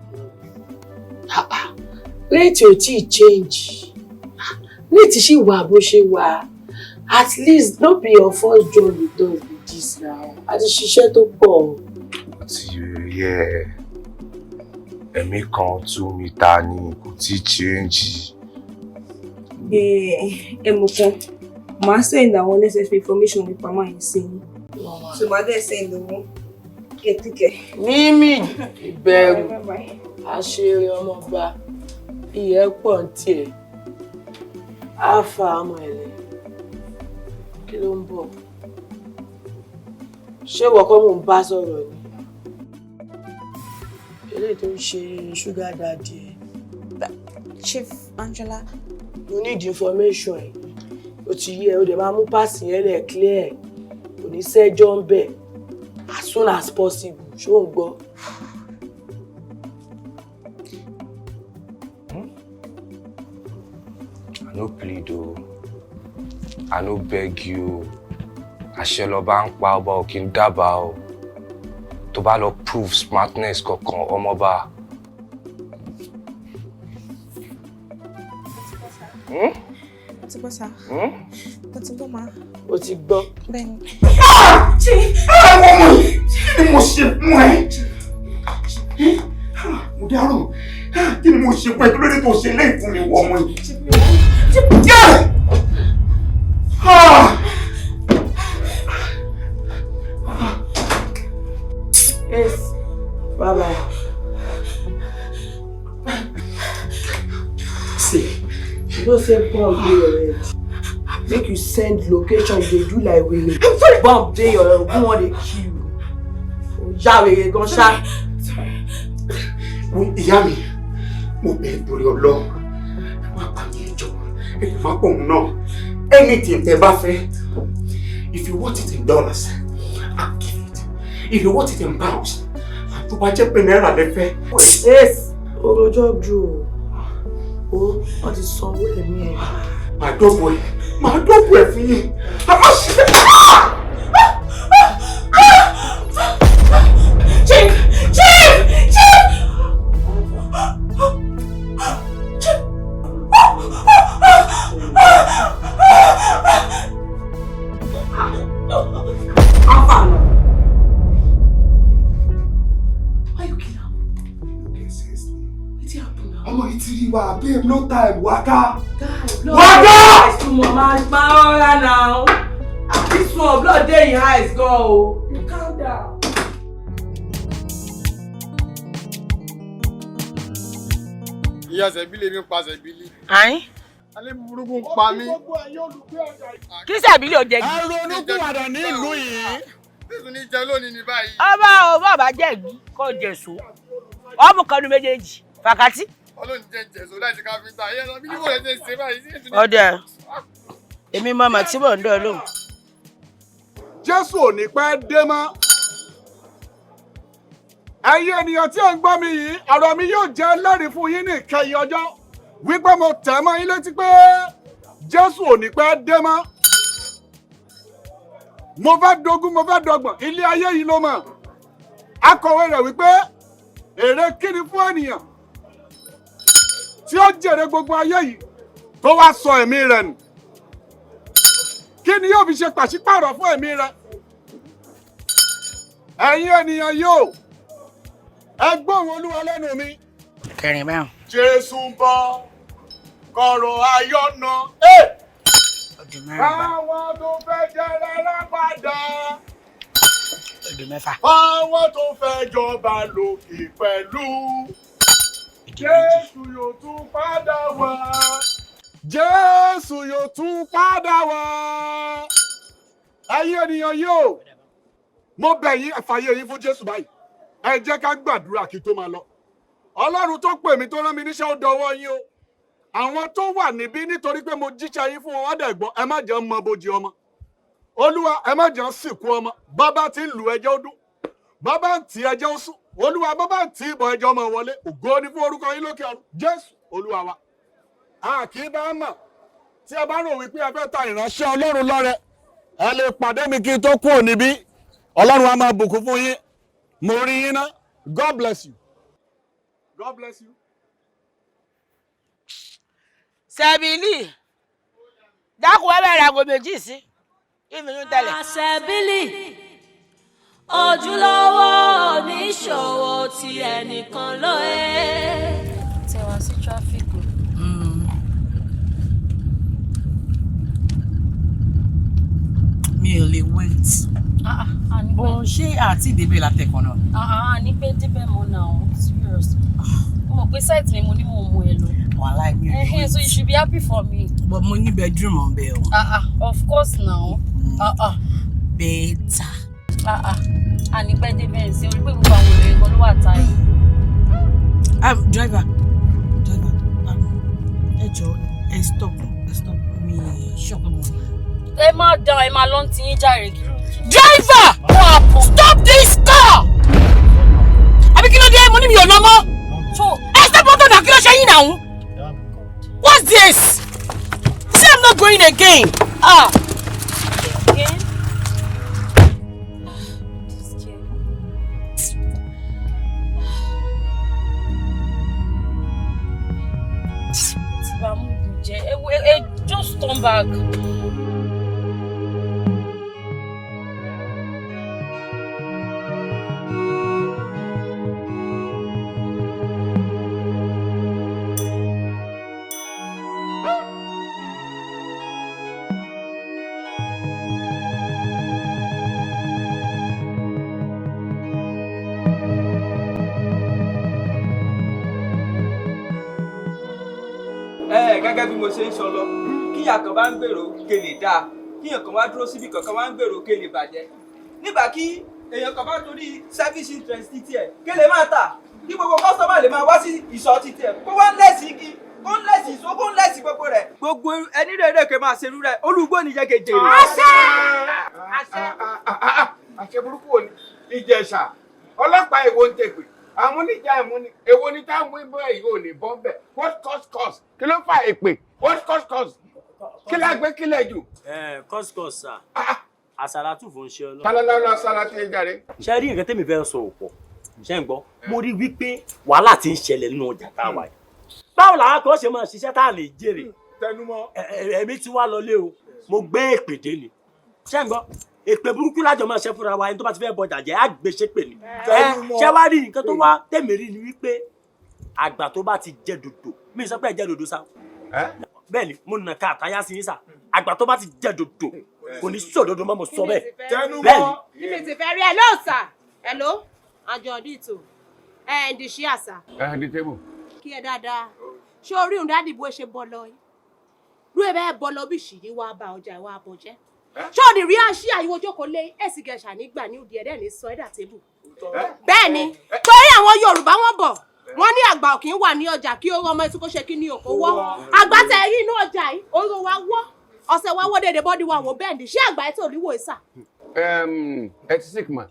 Rate ò tí ì change, rate ṣì wà bó ṣe wà. At least no be your first job with us be this now. A ti ṣiṣẹ́ tó pọ̀. Ti yẹ ẹ̀mí kan 2 meter ni, kò tí change. Ẹ mọ̀ kan, màá send àwọn necessary information nípa máa yẹn sí yín, so màá dẹ̀ send owó kẹ̀tíkẹ̀. Mímì ìbẹ̀rù àṣírí ọmọọba ìyẹn pọ̀ ń tiẹ̀ á fa ọmọ ẹ̀lẹ́. Kí ló ń bọ̀? Ṣé ìwọ kọ́ mò ń bá sọ̀rọ̀ ni? Eléyìí tó ń ṣe sugar daddy ẹ̀. Chief Angela. You need information ẹ̀. O ti yí ẹ, o dẹ̀ máa mú páàsì yẹn lẹ̀ clear, kò ní sẹ́jọ́ ń bẹ̀, as soon as possible. Ṣó ń gbọ́? I no plead o, I no beg you o. Àṣẹ lọba ń pa, ọba ò kí ń dábàá o. Tó bá lọ prove smartness kankan, ọmọọba. Mo ti gbọ́, sir. Mo ti gbọ́, ma. O ti gbọ́. Bẹ́ẹ̀ni. Àwọn ọmọ yìí, kí ni mo ṣe fún ẹ? Mo dárò, kí ni mo ṣe fún ẹ? Kí ló dé tó ṣe léyìí fún mi, wọ ọmọ yìí? Yeah! Ah! Yes. Bye bye. See, you know say bomb dey your head. Make you send location, you dey do like were. Bomb dey your head, who wan dey kill you? O ya wèrè gan ṣá. Ìyá mi, Mo bẹ̀ ẹ́ torí Ọlọ́run. Ẹ má pa mí, ẹ jọ̀ọ́. Ẹ lè má pọ̀ òun náà. Anything tẹ́ bá fẹ́. If you want it in dollars, I'll give it. If you want it in pounds, tó bá jẹ́ pé náírà lẹ fẹ́. Yes, ọjọ́ ju o, wọ́n ti sanwó ẹ̀mí ẹ̀. Màá dọ́bù ẹ̀, màá dọ́bù ẹ̀ fún yín. Àmọ́ ṣe. Chief! Chief! Chief! Chief! Alpha no. Why you kill am? Wetin happen now? Ọmọ yìí ti rí wa, babe, no time, waka. Blood Waka! dey eyes too much. Ma ma now. This one blood dey in eyes gan o. You calm down. Ìyá Sẹ̀bílì mi ń pa Sẹ̀bílì. Ayin. Alẹ́ burúkú ń pa mí. Kí Sẹ̀bílì ò jẹ Ẹ ronúkúwàdà ní ìlú yìí. Tẹ̀sán ní jẹ lónìí ní báyìí. Ọba o, bàbá jẹ̀gbí kò jẹ̀só. Ọmọ kan nu méjèèjì. Fàkàtì. Ọlọ́run jẹ́ jẹ̀sọ́ láti káfíńtà. Ìyá Sẹ̀bílì kò lè ṣe ṣe báyìí. Ọdẹ. Èmi mọ màá tí mò ń dọ̀ lóhùn. Jésù ò ní pẹ́ dé mọ́. Ẹ̀yin ènìyàn tí ẹ̀ ń gbọ́ mi yìí, ọ̀rọ̀ mi yóò jẹ́ ẹlẹ́rìí fún yín ní ìkẹyìn ọjọ́ wípé mo tẹ̀ mọ́ yín létí pé Jésù ò ní pẹ́ dé mọ́. Mo fẹ́ dogún, mo fẹ́ dọgbọ̀n, ilé ayé yìí ló mọ̀. Akọ̀wé rẹ̀ wípé èrè kíni fún ènìyàn tí ó jèrè gbogbo ayé yìí tó wá sọ ẹ̀mí rẹ̀ nù. Kí ni yóò fi ṣe pàṣípàrọ̀ fún ẹ̀mí rẹ̀? Ẹ̀yin ènìyàn yóò ẹ gbóhùn Olúwa lẹ́nu mi. Kẹrin mẹ́rin. Jésù ń bọ̀ kọ̀rọ̀ ayọ̀ náà. Ọdún mẹ́rin bá. Àwọn tó fẹ́ jẹ́ rárá padà. Ọdún mẹ́fà. Àwọn tó fẹ́ jọba lókè pẹ̀lú. Jésù yóò tún padà wá. Jésù yóò tún padà wá. Ẹ̀yin ènìyàn yóò. Mo bẹ̀ yín, ẹ fàyè yín fún Jésù báyìí. Ẹ jẹ́ ká gbàdúrà kí tó máa lọ. Ọlọ́run tó pè mí tó rán mi níṣẹ́ ó dọwọ́ yín o. Àwọn tó wà níbí nítorí pé mo jíṣẹ́ yín fún wọn, wọ́n dẹ̀ gbọ́, ẹ má jẹ́ mọ bójì ọmọ. Olúwa, ẹ má jẹ́ sìnkú ọmọ. Bàbá ti ń lu ẹjẹ́ ó dún. Bàbá ń tì ẹjẹ́ ó sùn. Olúwa, bàbá ń tì ìbọn ẹjọ́ ọmọ wọlé. Ògo ni fún orúkọ yín lókè ọ̀run. Jésù Olúwa wa. A kì í bá mọ̀. Tí ẹ bá rò wípé ẹ fẹ́ ta ìránṣẹ́ Ọlọ́run lọ́rẹ, ẹ lè pàdé mi kí n tó kúrò níbí. Ọlọ́run á máa bùkún fún yín. Mo rí yín ná. God bless you. God bless you. Sẹ̀bílì. Dákun ẹ bẹ̀rẹ̀ aago méjì sí. Kí mi tún tẹ̀lé. Sẹ̀bílì ojúlówó oníṣòwò tí ẹnìkan ló ẹ. Tẹ wá sí traffic o. Mi ò lè wait. Bó ṣé àti ìdèbè látẹ̀kọ̀ náà? Ah, ní pé débẹ̀ mọ́ náà, serious. Mo mọ̀ pé site mi mo ní mò ń mú ẹ lọ. Wàhálà, mi ò lè Ẹhẹ́n, wait. so you should be happy for me. But mo ní bedroom ọ̀nbẹ o. Ah ah, of course now. Ah ah. Better. Ah ah. A ní pẹ́ débẹ̀ sí orí pé gbogbo àwọn obìnrin kan ló wà táyì. Driver, driver, ẹ jọ̀ọ́, ẹ stop, ẹ stop mi ṣọ́pẹ́ mo ní. Ẹ má dán, ẹ má lọ ti yín jàre kí ló. Driver! Stop this car! Àbí kí ló dé? Mo ní mi ò lọ mọ́. Ẹ stop mọ́tò náà, kí ló ṣe yín náà? What's this? See, I'm not going again. Ah. Again? This girl. Ti bá mú mi jẹ, ẹ ẹ just turn back. Ẹ gẹ́gẹ́ bí mo ṣe ń sọ lọ, kíyà kan bá ń gbèrò kele dáa, kíyàn kan wá dúró síbi kankan wá ń gbèrò kele bàjẹ́, nígbà kí èèyàn kan bá torí service interest tiẹ̀ kele má tà. Kí gbogbo customer lè máa wá sí ìsọ̀ títí ẹ̀, kó wá ń lẹ̀sí igi, kó ń lẹ̀sí ìṣó, kó ń lẹ̀sí gbogbo rẹ̀. Gbogbo ẹni rẹ̀ kè máa ṣerú rẹ̀, olùgbò ní jẹ́ kejì rẹ̀. Àṣẹ. Àṣẹ burúkú wo ni Ìjẹ̀ṣà ọlọ́pàá èwo ń tèpè àwọn oníjà ìmúni èwo ni táwọn ìbọn èyí ò ní bọ́ bẹ́ẹ̀? What cause cause? Kí ló fà èpè? What cause cause? Kí la gbé kílẹ̀ jù? Ẹ kọ́síkọ́sí sà, àsàlátù fún ṣe ọlọ́run. Tálọ́lá sálá tí ẹ jáde. Ṣé rí nǹkan tẹ́mi fẹ́ sọ òpọ̀ ṣé ń gbọ́? Mo rí wípé wàhálà ti ń ṣẹlẹ̀ nínú ọjà tá a wà yìí. Báwo làwọn kan ṣe máa ṣiṣẹ́ tá a lè jèrè? Tẹnumọ́. Ẹ̀mí tí wàá lọlé o, mo gbé èpè dé ni. Ṣé ń gbọ́? Èpè burúkú lájọ máa ṣe fúnra wa. Ẹni tó bá ti fẹ́ bọjà jẹ́, á gbé ṣépè ni. Ṣé wá rí nǹkan tó wá tẹ̀mí rí ni wípé àgbà tó bá ti jẹ dòdò, mi sọ pé ẹ jẹ dòdò sá, bẹ́ẹ̀ ni mo nà ká àtàyà sí yín sà, àgbà tó bá ti jẹ dòdò kò ní sòdodo mọ́, mo sọ bẹ́ẹ̀. Bẹ́ẹ̀ ni. Níbi tí fẹ́ rí ẹ lóòsà ẹ ló àjọ ọdún ìtò ẹ ń di ṣí àṣà. Ẹ di tébù. Kí ẹ dáadáa. Ṣé orí òun dáàdì bó ṣe bọ́ lọ yìí ló ẹ bẹ́ẹ̀ bọ́ lọ bí ṣìyí wàá bá ọjà ìwà àbọ̀jẹ́? Ṣé òní rí àṣì àyíwò jókòó lé ẹ̀sìn gẹ̀ṣà nígbà ní òdì ẹ̀dẹ́ ní sọ ẹ̀dà tébù? Bẹ́ẹ̀ ni, torí àwọn Yorùbá wọn bọ̀, wọ́n ní àgbà òkè ń wà ní ọjà kí owó ọmọ ẹtú kó ṣe kí ní òkò wọ́. Àgbà tẹ rí inú ọjà yìí, oró wa wọ́, ọ̀sẹ̀ wa wọ́ déédéé, bọ́dí wa wò bẹ́ẹ̀ ni. Ṣé àgbà ẹ̀ tó rí wò ìsà? Ẹ ti sick ma,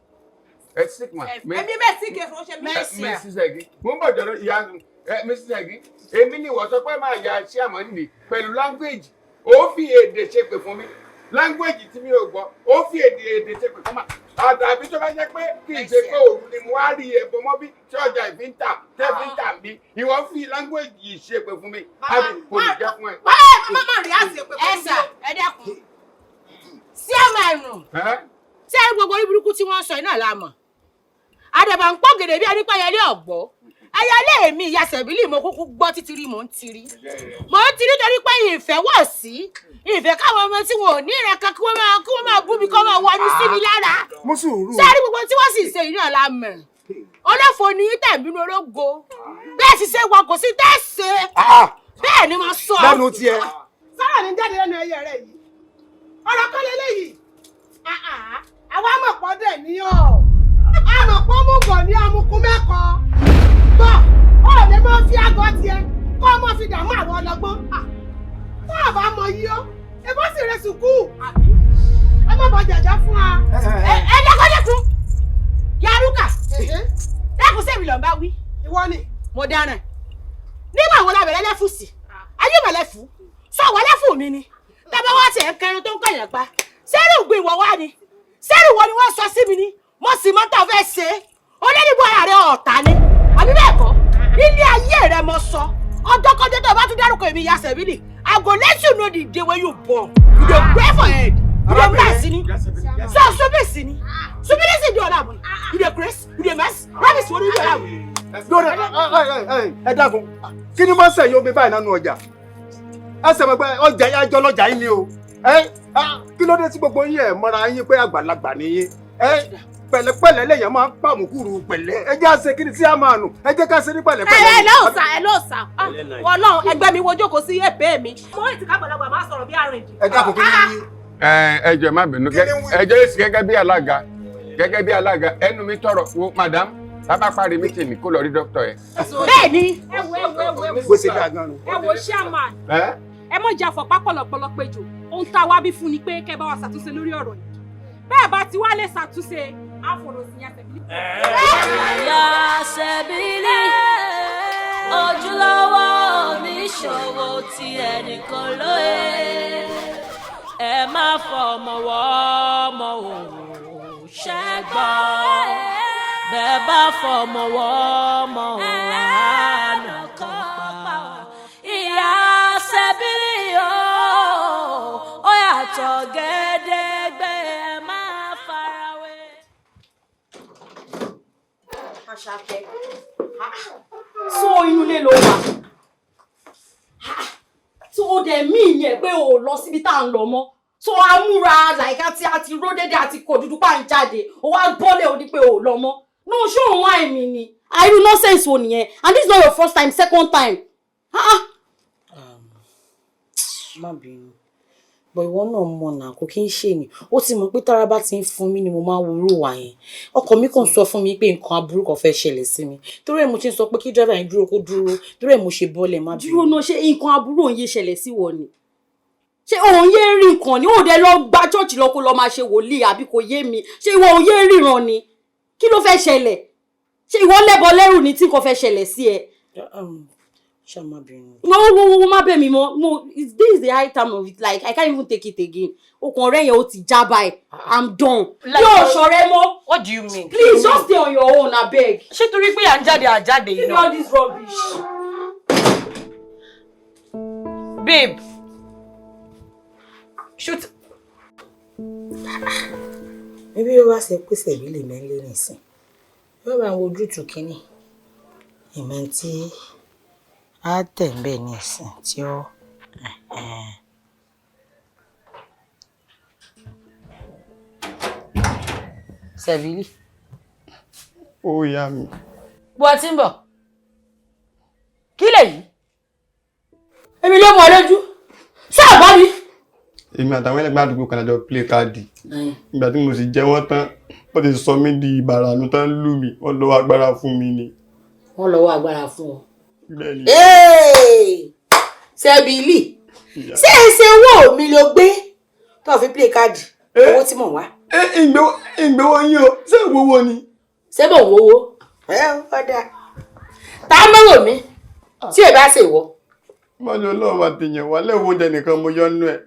ẹ ti sick ma. Èmi mẹ́sì kì í fún ṣe mẹ́sì. Mrs. Egi, mo ń bọ̀ jọ̀rọ̀ ìyá ẹ. Mrs. Egi, èmi ni ìwọ sọ pé máa ya ṣé àmọ́ nìyí pẹ̀lú language. Ó fi èdè ṣépè fún mi, language tí mi ò gbọ́. Ó fi èdè ṣépè fún mi, àdàbí tó bá jẹ́ pé kì í ṣe pé òru ni mo wá rí ẹ̀bùn mọ́ bí tí ọjà ìfi ń tà tẹ́ fi ń tà bí ìwọ fi language yìí ṣépè fún mi, àbí kò lè jẹ́ fún ẹ. Má má rí àṣẹ pé. Ẹ sà, ẹ dẹ́kun sí àmà ẹ̀rùn tí ẹ gbogbo orí burúkú tí wọ́n ń sọ iná la mọ̀. Àdàbà ń pọ̀ gèdè bí ẹni pẹ́yẹlé ọ̀gbọ́ ẹyẹlé mi. Ìyá sẹ̀bílì, mo kúkú gbọ́ títí rí, mò ń tiri, mò ń tiri torí pé ìfẹ́ wọ̀ sí ìfẹ́ káwọn ọmọ tí wọn ò ní ìrẹ́ kan kí wọ́n máa bú mi, kí wọ́n máa wọnú sí mi lára. Mú sùúrù. Sáré gbogbo tí wọ́n sì ṣe yìí náà la mọ̀. Olófo ni tẹ̀mínú ológo bẹ́ẹ̀ sì ṣe wọn kò sí tẹ̀sẹ̀ bẹ́ẹ̀ ni mo sọ. Lẹ́nu tiẹ̀. Sára ní jáde lẹ́nu ẹyẹ rẹ yìí, ọ̀rọ̀ kan lélẹ́yìí. Àwa mọ̀ pọ̀ dẹ̀ ní ọ̀ àmọ̀ pọ̀ mú gọ̀ ní amukun mẹ́kọ̀ọ́ gbọ́. Ó lè máa fi àgọ́ tiẹ̀ kó o máa fi dààmú àwọn ọlọ́gbọ́n tó o bá mọ yí ó ebó sì rẹ sùkúù. Ẹ má bọ jàjà fún wa. Ẹ dẹ́kun yaruka, dẹ́kun sẹ́mi lọ́n bá wí. Ìwọ ni. Mo dáràn. Nígbà wo la bẹ̀rẹ̀ lẹ́fù sí ayé mọ̀ lẹ́fù sọ wọ́n lẹ́fù mi ni tábà wá tiẹ̀ ń kẹrin tó ń kẹyàn pa sẹ́rù gbé ìwọ wá ni sẹ́rù wo ni wọ́n sọ sí mi ni. Mo sì mọ́ tó fẹ́ ṣe onídìbò ara rẹ ọ̀tá ni àbí bẹ́ẹ̀ kọ́ nílé ayé rẹ. Mo sọ ọjọ́kọ́jọ́ tó o bá tún dárúkọ èmi ìyá sẹ̀bílì, I go let you know the day wey you born. You dey pray for head, you dey mess ni so subisi ni subisi di ọ̀la mu. You dey craze, you dey mess rubbish wo ni di ọ̀la mu. Lórí ẹ dákun, kí ni máa ń sẹ̀yìn omi báyìí nánú ọjà? Ẹ sẹ̀mọ̀ pé ọjà yẹn àjọ lọ́jà yín ni o. Ẹ kí ló dé tí gbogbo yín ẹ̀ mọ́ra yín pé àgbàlagbà ni yín? Ẹ pẹ̀lẹ́pẹ̀lẹ́ lèèyàn máa ń pàmùkùrù pẹ̀lẹ́. Ẹ jẹ́ àṣẹ kí ni tí a máa nù, ẹ jẹ́ ká ṣe ní pẹ̀lẹ́pẹ̀lẹ́. Ẹ ló sà, ẹ ló sà, Ọlọ́run ẹgbẹ́ mi wo jókòó sí èpè mi. Mo ì tí kágbàlagbà máa sọ̀rọ̀ bí arìndì. Ẹ dákun, kí ni wí? Ẹ jọ̀ọ́, má bínú. Ẹ jọ̀ọ́, èsì gẹ́gẹ́ bí alága ẹnu mi tọrọ wo madam tábà parí meeting kó lọ rí dókítà yẹn. Bẹ́ẹ̀ ni. Ẹ wo, ẹ wo, ẹ wo, ẹ wo. Bó ṣe dáa gan-an. Ẹ wo, chairman. Ẹ Ẹ mọ̀ jà fọ̀pá pọ̀lọpọ̀lọ péjọ. Ohun tá a wá bí fún ni pé kẹ́ bá wa ṣàtúnṣe lórí ọ̀rọ̀ yìí. Bẹ́ẹ̀ bá ti wá lè ṣàtúnṣe, á fọ̀rọ̀ sí yẹn tẹ̀lé. Ìyá Sẹ́bílì, ojúlówó oníṣòwò tí ẹnìkan lóye, ẹ má fọmọ wọ́ ọmọ òwò ṣẹ́gbọ́n. Bẹ́ẹ̀ bá fọmọ wọ́ ọmọ òwò àánú kan pa. Ìyá Sẹ́bílì o, ó yàtọ̀ gédégbé, ẹ má farawé. Àṣàkẹ́, so inú ilé ló wà tó o dẹ̀ mí ìyẹn pé o ò lọ síbi tá à ń lọ mọ́? So amúra like àti ró dédé àti kò dúdú pa ń jáde, o wá bọ́lẹ̀, o ní pé o ò lọ mọ́. No, ṣé òun wá èmi ni? Àìrú nonsense wo nìyẹn? And this is not your first time, second time. Ah ah. Má bínú. Bọ̀ ìwọ náà mọ̀ náà, kò kí ń ṣe ni. Ó ti mọ̀ pé tára bá ti ń fún mi ni mo máa ń wúrò wà yẹn. Ọkọ mi kàn sọ fún mi pé nǹkan aburú kan fẹ́ ṣẹlẹ̀ sí mi. Torí ẹ̀ mo ti ń sọ pé kí driver yẹn dúró kó dúró. Torí ẹ̀ mo ṣe bọ́lẹ̀, má bínú. Dúró náà, ṣé nǹkan aburú òun yé ṣẹlẹ̀ sí wọ ni? Ṣé òun yé rí nǹkan ni? Ó dẹ lọ gba church lọ kó lọ máa ṣe wòlíì, àbí kò yé mi? Ṣé ìwọ òun yé ríran ni? Kí ló fẹ́ ṣẹlẹ̀? Ṣé ìwọ lẹ́bọ lẹ́rù ni tí nǹkan fẹ́ ṣẹlẹ̀ sí ẹ? Ṣá má bínú. No, no, no, má bẹ̀ mí mọ́. No, this is the high time of it. Like, I can't even take it again. Okùn ọ̀rẹ́ yẹn ó ti já báyìí. I'm done. Yóò ṣọ̀rẹ́ mọ́. What do you mean? Please just stay on your own, abeg. Ṣé torí pé à ń jáde àjáde yìí náà? All this rubbish. Babe. Shoot. Ẹbí ó wá ṣe pé sẹ̀bílì mẹ́lẹ́ nìsín. Yóò bá àwọn ojútùú kínní. Ìmọ̀ tí á tẹ̀ ń bẹ̀ nísìn tí ó. Sẹ̀bílì. Ó yá mi. Bó ti ń bọ̀. Kí lèyí? Èmi ló mọ̀ ọ́ lójú. Ṣé àbá mi? Èmi àtàwọn ẹlẹgbẹ́ àdúgbò kan lájọ play káàdì. Ìgbà tí mo sì jẹ wọ́n tán, wọ́n ti sọ mí di ìbàrànú tán lù mí, wọ́n lọ́wọ́ agbára fún mi ni. Wọ́n lọ́wọ́ agbára fún ọ. Bẹ́ẹ̀ni. Sẹ́bílì, ṣé ẹ ṣe owó mi ló gbé tó fi play káàdì owó tí mò ń wá? Ìgbéwò yín o, ṣé ìwówó ni? Ṣé mò ń wówó? Ẹ ọ̀dà. Tá a mọ̀rọ̀ mi tí ẹ bá ṣe wọ. Mọ́jọ́ lọ́wọ́ àtẹ̀yẹ̀ wá lẹ́wọ̀ oúnjẹ nìkan mo yọ nínú ẹ̀.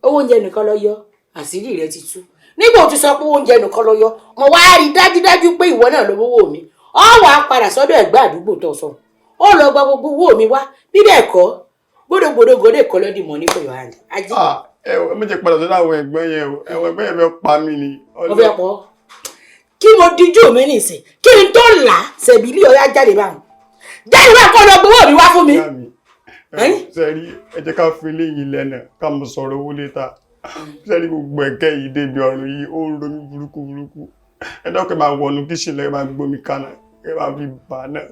Owó oúnjẹ nìkan ló yọ, àṣírí rẹ ti tú. Nígbà tó sọ pé oúnjẹ nìkan ló yọ, mo wá rí dájúdájú pé ìwọ náà ló mówó mi. Ọ wàá padà sọ́dọ̀ ẹ̀gbọ́n àdúgbò tó sọ. Ó lọ gba gbogbo owó mi wá, bí bẹ́ẹ̀ kọ́, gbódògbódò gòdè kọ́ lọ́dì mọ́ ní for your hand. Ají. Ẹ ẹ méjì padà sọ́dọ̀ àwọn ẹ̀gbọ́n yẹn o, ẹ̀wọ̀n ẹ̀gbọ́n yẹn fẹ́ pa mí ni. Mo fẹ́ pọ̀. Kí mo dijú mi nìsín, kí n tó là á, Sẹ̀bílì ọ̀yá jáde báwọn. Jáde báwọn kọ́ lọ gbowó mi wá fún mi. Sẹ́rí, ẹ jẹ́ ká fi eléyìí lẹ́nà ká mo sọ̀rọ̀ owó létà. Sẹ́rí, gbogbo ẹ̀kẹ́ yìí débi ọ̀run yìí ó ń ro mí burúkú burúkú. Ẹ dákun, ẹ máa wọnú kíṣìn lẹ́yìn, máa gbómi kaná, ẹ máa fi bà á náà.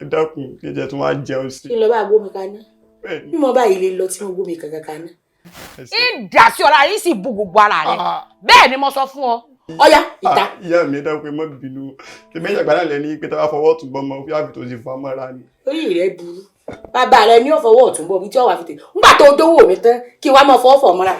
Ẹ dákun, kí ẹ jẹ́ tí wọ́n á jẹun sí. Kí n lọ bá gbómi kaná? Bí mo bá yìí lè lọ tí mo gbómi kankan kaná. Ìdásí ọ̀la yìí sì bu gbogbo ara rẹ̀. Bẹ́ẹ̀ ni mo sọ fún ọ. Ọ̀yá, ìta. Ìyá mi, ẹ dákun, ẹ má bínú. Èmi ìjàgbá náà lẹ́ni pé tá a bá fọwọ́ tún bọ́mọ, fi àfi tó ti fa mọ́ra ni. Orí rẹ burú. Bàbá rẹ ní ọ̀fọwọ́ ọ̀tún bọ̀ bí tí ọ̀wà fi tè. Ńgbà tó dówó mi tán, kí wàá máa fọwọ́ fọ̀ mọ́ra.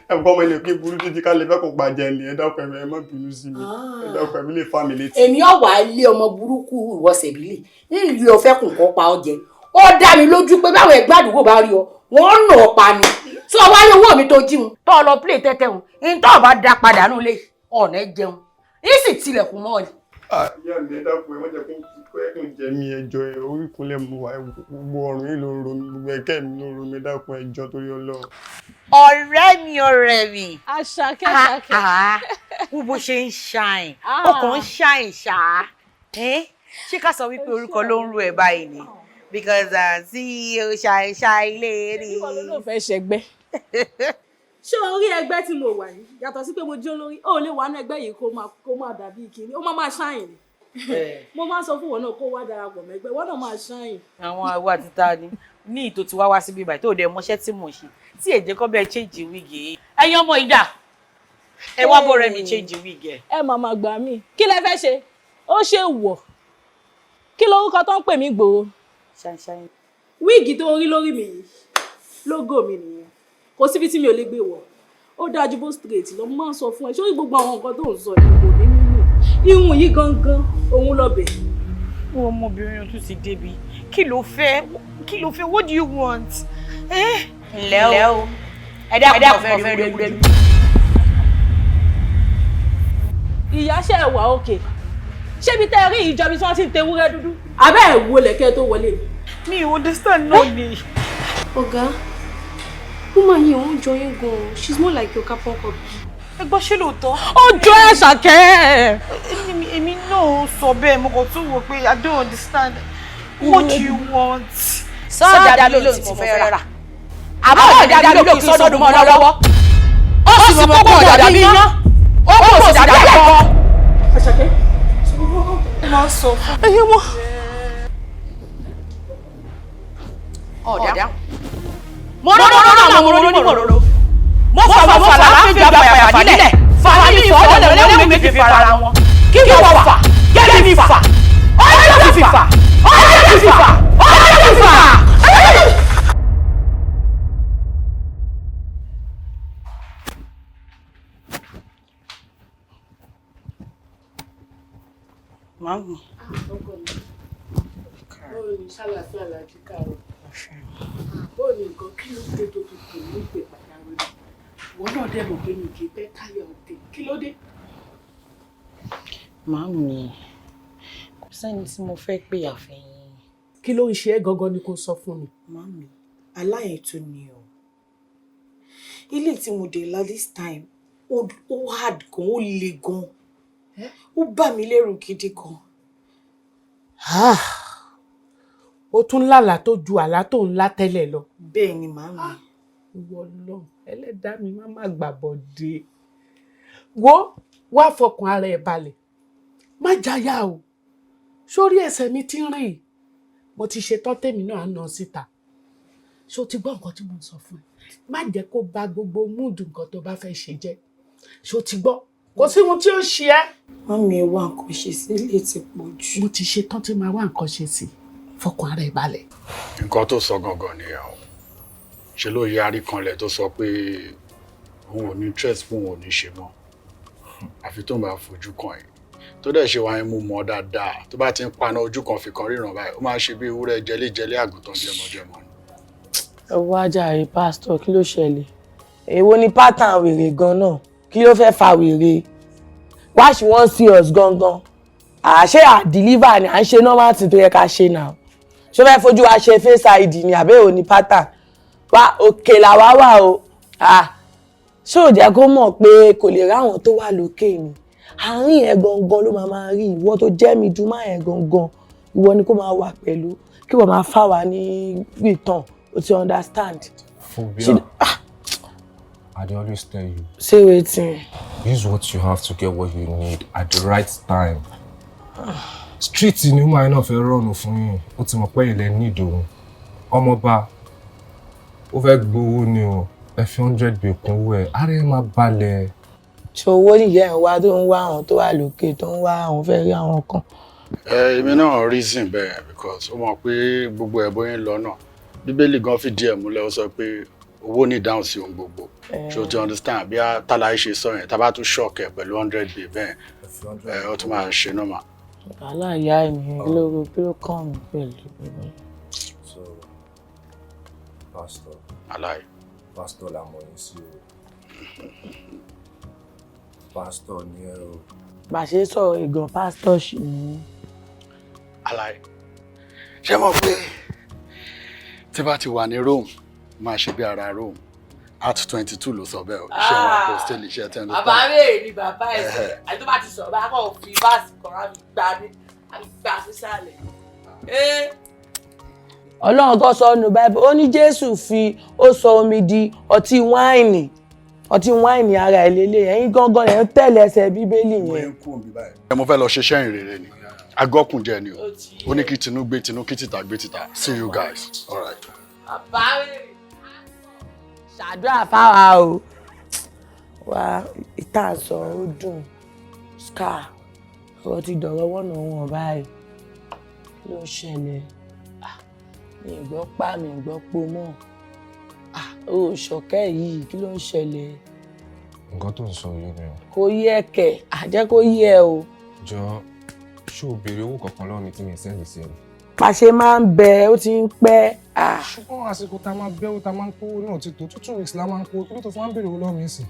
Ẹ̀kọ́ ọmọ ilé kí burú títí ká lè fẹ́ kó gbàjẹ́ ni. Ẹ dákun, ẹ má bínú sí mi. Ẹ dákun, ẹ lè fa mi létí. Èmi ọ̀wà lé ọmọ burúkú ìwọ Sẹ̀bílì nílùú ọ̀fẹ́ kùn kọ́ pa ọ jẹ. Ó dá mi lójú pé báwọn ẹgbẹ́ àdúgbò bá rí ọ, wọ́n nà ọ́ pa ni. Tí ọ wáyé owó mi tó jí wọn, tó lọ play tẹ́tẹ́ wọn, ní tó bá dá padà nù lé, ọ̀nà jẹun. Yìí sì tilẹ̀kùn mọ́ ni. Ìyá mi, ẹ dákun, ẹ má jẹ́ kó ẹkùn jẹ mí, ẹjọ́ ẹ orí ìkúnlẹ̀ mu wá, gbogbo ọrùn yìí ló ń ro mi, gbogbo ẹ̀kẹ́ mi ló ń ro mi, ẹ dákun, ẹjọ́ torí Ọlọ́run. Ọ̀rẹ́ mi, ọ̀rẹ́ mi. Àṣàkẹ́, Àṣàkẹ́. Wo bó ṣe ń ṣàìn, ó kàn ń ṣàìn ṣá. Ṣé ká sọ wípé orúkọ ló ń ro ẹ báyìí ni? Because àǹtí o ṣàìn ṣàìn lè rí. Ìwọ ló ló fẹ́ ṣẹgbẹ́. Ṣé o rí ẹgbẹ́ tí mo wà yìí? Yàtọ̀ sí pé mo jẹ́ olórí, ó lè wà ní ẹgbẹ́ yìí kó máa dàbí ìkíní, ó máa ṣàìn ni. Mo máa ń sọ fún wọn náà kó wá darapọ̀ mẹ́gbẹ́, wọn náà máa ṣàìn. Àwọn àwa àti ta ni ní ìtò tí wá wá síbí báyìí tó dẹ̀ mọṣẹ́ tí mò ń ṣe tí èjé kọ́ bẹ́ẹ̀ change wig yìí. Ẹ̀yin ọmọ ìdá, ẹ wá bọ̀rẹ̀ mi change wig ẹ̀. Ẹ màmá gbà mí, kí lẹ fẹ́ ṣe? Ó ṣe wọ̀. Kí lorúkọ tó ń pè mí gbòòrò? Wíìgì tó ń rí lórí mi yìí, lógò mi nìyẹn. Kò síbi tí mi ò lè gbé wọ̀. Ó dájú bó straight lọ, mo máa ń sọ fún ẹ. Ṣé gbogbo àwọn nǹkan tó ń sọ yìí kò ní nínú? Irun yìí gangan, òun lọ bẹ̀. Wọ́n ọmọbìnrin tún ti débi. Kí ló fẹ́? Kí ló fẹ́? What do you want? Ǹlẹ́ o. Ẹ dákun, fẹ́ rí ewúrẹ́. Ìyá ṣe wà òkè. Ṣébi tẹ́ rí ìjọbi tí wọ́n ti ń tewúrẹ́ dúdú? Abẹ́ ẹ̀ wo lẹ̀kẹ́ tó wọlé mi. Mi ò understand náà ni. Ọ̀gá, woman yìí òun jọ yín gan-an. She's more like your carbon copy. Ẹ gbọ́, ṣé lóòótọ́? Ó jọ ẹ̀ Ṣàkẹ́. Èmi náà sọ bẹ́ẹ̀, mo kàn tún wò pé I don't understand. What do you want? Sọ́jà mi ló ti mo fẹ́ rà. Àbọ̀ ọ̀dà mi ló kí sọ́dún mọ́ lọ́wọ́. Ó sì mọ kókó ọ̀dà bí iná. Ó kò sì dàbí ẹ̀kọ́. Àṣàkẹ́. Máa sọ fún. Ẹyẹ wọn. Ọ̀dà. Mo rọ́ rọ́ rọ́ àwọn ọmọ onímọ̀rọ̀rọ̀. Mo fà mo fà là ń fi jọ àfàyàfà nílẹ̀. Fà mí fọ́ lẹ́wọ̀n mi fi fara wọn. Kí wọ́n fà, gẹ́gẹ́ mi fà. Ọ̀yẹ́ fi fà, ọ̀yẹ́ fi fà, ọ̀yẹ́ fi fà. Màámi. Bóò ni ṣàlàfíà làjí kàrọ̀? Bóò ni nǹkan kí ló dé tó fi pè ní ìpè pàjáwìrì? Ìwọ náà dẹ̀ mọ̀ pé mi kì í pẹ́ káyọ̀ òde. Kí ló dé? Màámi, kò sẹ́ni tí mo fẹ́ pè àfẹ́yìn. Kí ló ń ṣe ẹ́ gangan ni kò sọ fún mi. Màámi, aláyẹ̀tún ni o. Ilé tí mo dé la this time, ó hard gan, ó le gan. Ó bà mí lẹ́rù gidi gan. Ó tún lálàá tó ju àlá tó ń lá tẹ́lẹ̀ lọ. Bẹ́ẹ̀ ni màámi. Ìwọ Ọlọ́run, ẹlẹ́dàá mi má má gbàbọ̀dé. Wo wá fọkàn ara ẹ̀ balẹ̀. Má jáyà o. Sórí ẹsẹ̀ mi ti ń rìn. Mo ti ṣetán tèmi náà á nà síta. Ṣé o ti gbọ́ nǹkan tí mo ń sọ fún ẹ? Má jẹ́ kó bà gbogbo múùdù nǹkan tó bá fẹ́ ṣe jẹ́. Ṣé o ti gbọ́? Kò sí ohun tí ó ṣe ẹ́. Màámi, ẹ wá nǹkan ṣe sí ilé ti pọ̀ jù. Mo ti ṣetán tí màá wá nǹkan ṣe sí. Fọkàn ara ẹ balẹ̀. Nǹkan tó sọ gangan nìyẹn o. Ṣe ló yarí kanlẹ̀ tó sọ pé òun ò ní interest fún òun ò ní ṣe mọ́. Àfi tó ń bá fojú kan ẹ̀. Tó dẹ̀ ṣe wáyé mú mọ́ dáadáa. Tó bá ti ń paná ojú kan fi kan ríran báyìí, ó máa ń ṣe bí ewúrẹ́ jẹléjẹlé àgùntàn jẹmọjẹmọ ni. Ẹ wá jàre pásítọ̀, kí ló ṣẹlẹ̀? Èwo ni pátán wèrè gan náà? Kí ló fẹ́ fa wèrè? Why she wan see us gangan? Àṣé à deliver ni à ń ṣe normal thing tó yẹ ká ṣe náà. Ṣé ó fẹ́ fojú wa ṣe face ID ni àbẹ́ òní pátán? Wá òkè làwa wà o. Ṣé ò jẹ́ kó mọ̀ pé kò lè ráwọn tó wà lókè ni? Àárín yẹn gangan ló máa máa rí ìwọ tó jẹ́ mi dùn máa yẹn gangan. Ìwọ ni kó máa wà pẹ̀lú kí wọ́n máa fà wá ní ìtàn. O ti understand. Phobia. I dey always tell you. Say wetin. Use what you have to get what you need at the right time. Street ni woman náà fẹ́ rọ̀nù fún yín. Ó ti mọ̀ pé ilẹ̀ ní ìdòwú. Ọmọọba, ó fẹ́ gbowó ni o. Ẹ fi 100 bẹ̀ kún owó ẹ̀. Ara ẹ̀ máa balẹ̀. Ṣé owó nìyẹn ń wá tó ń wá àwọn tó wà lókè tó ń wá àwọn fẹ́ rí àwọn kan? Ẹ èmi náà reason bẹ́ẹ̀ because ó mọ̀ pé gbogbo ẹ̀ bóyá ń lọ náà. Bíbélì gan fìdí ẹ̀ múlẹ̀, ó sọ pé owó ní ìdáhùn sí ohun gbogbo. Ṣé o ti understand bí Tálàyé ṣe sọ yẹn, tá a bá tún ṣọ́ọ̀kì ẹ̀ pẹ̀lú 100 bay bẹ́ẹ̀ ẹ̀ ó tún máa ṣe normal. Wàhálà ìyá ẹ̀ nìyẹn, kí ló kàn mí pẹ̀lú. So, pastor. Aláì. Pastor la mọ̀ yín sí o. Pastor ni ẹ o. Bá a ṣe sọ̀rọ̀ ìgàn pásítọ̀ ṣì ní. Aláì. Ṣé mo pé tí bá ti wà ní Rome máa ṣe bí ara Rome? Act 22 ló sọ bẹ́ẹ̀ o. Iṣẹ́ wọn apostoli, iṣẹ́ ten ló Bàbá rẹ̀ ni bàbá ẹ̀ sọ. Àti tó bá ti sọ̀rọ̀ bá kàn fi báàsì kan á fi gbá ní á fi gbá sísàlẹ̀. Ọlọ́run kan sọ nù Báíbù, ó ní Jésù fi ó sọ omi di ọtí wáìnì. Ọtí wáìnì ara ẹ̀ lélẹ̀, ẹ̀yin gangan lẹ̀ ń tẹ̀lé ẹsẹ̀ Bíbélì yẹn. Ẹ mo fẹ́ lọ ṣiṣẹ́ ìrere ni. Agọ́kùnjẹ ni o. Ó ní kí tinú gbé tinú, kí tìta gbé tìta. See you guys. All right. Bàbá rẹ̀ ṣàdúrà fáwa o. Wá ìta sọ ó dùn. Scar ọ̀rọ̀ ti dọ̀rọ̀ wọ̀nà wọn báyìí. Kí ló ń ṣẹlẹ̀? Mi ì gbọ́ pa, mi ì gbọ́ po mọ́. Ó ṣọ̀kẹ́ yìí, kí ló ń ṣẹlẹ̀? Nǹkan tó ń sọ yìí ni o. Kò yẹ kẹ̀, àjẹ́ kó yẹ o. Jọ, ṣé o béèrè owó kankan lọ́wọ́ mi tí mi ì sẹ́ndì sí ẹ? Pàṣẹ máa ń bẹ, ó ti ń pẹ́. Ṣùgbọ́n àsìkò tá a máa bẹ́wò tá a máa ń kówó náà ti tó 2 weeks la máa ń kó, kí ló tó fún wa ń béèrè owó lọ́wọ́ mi sí?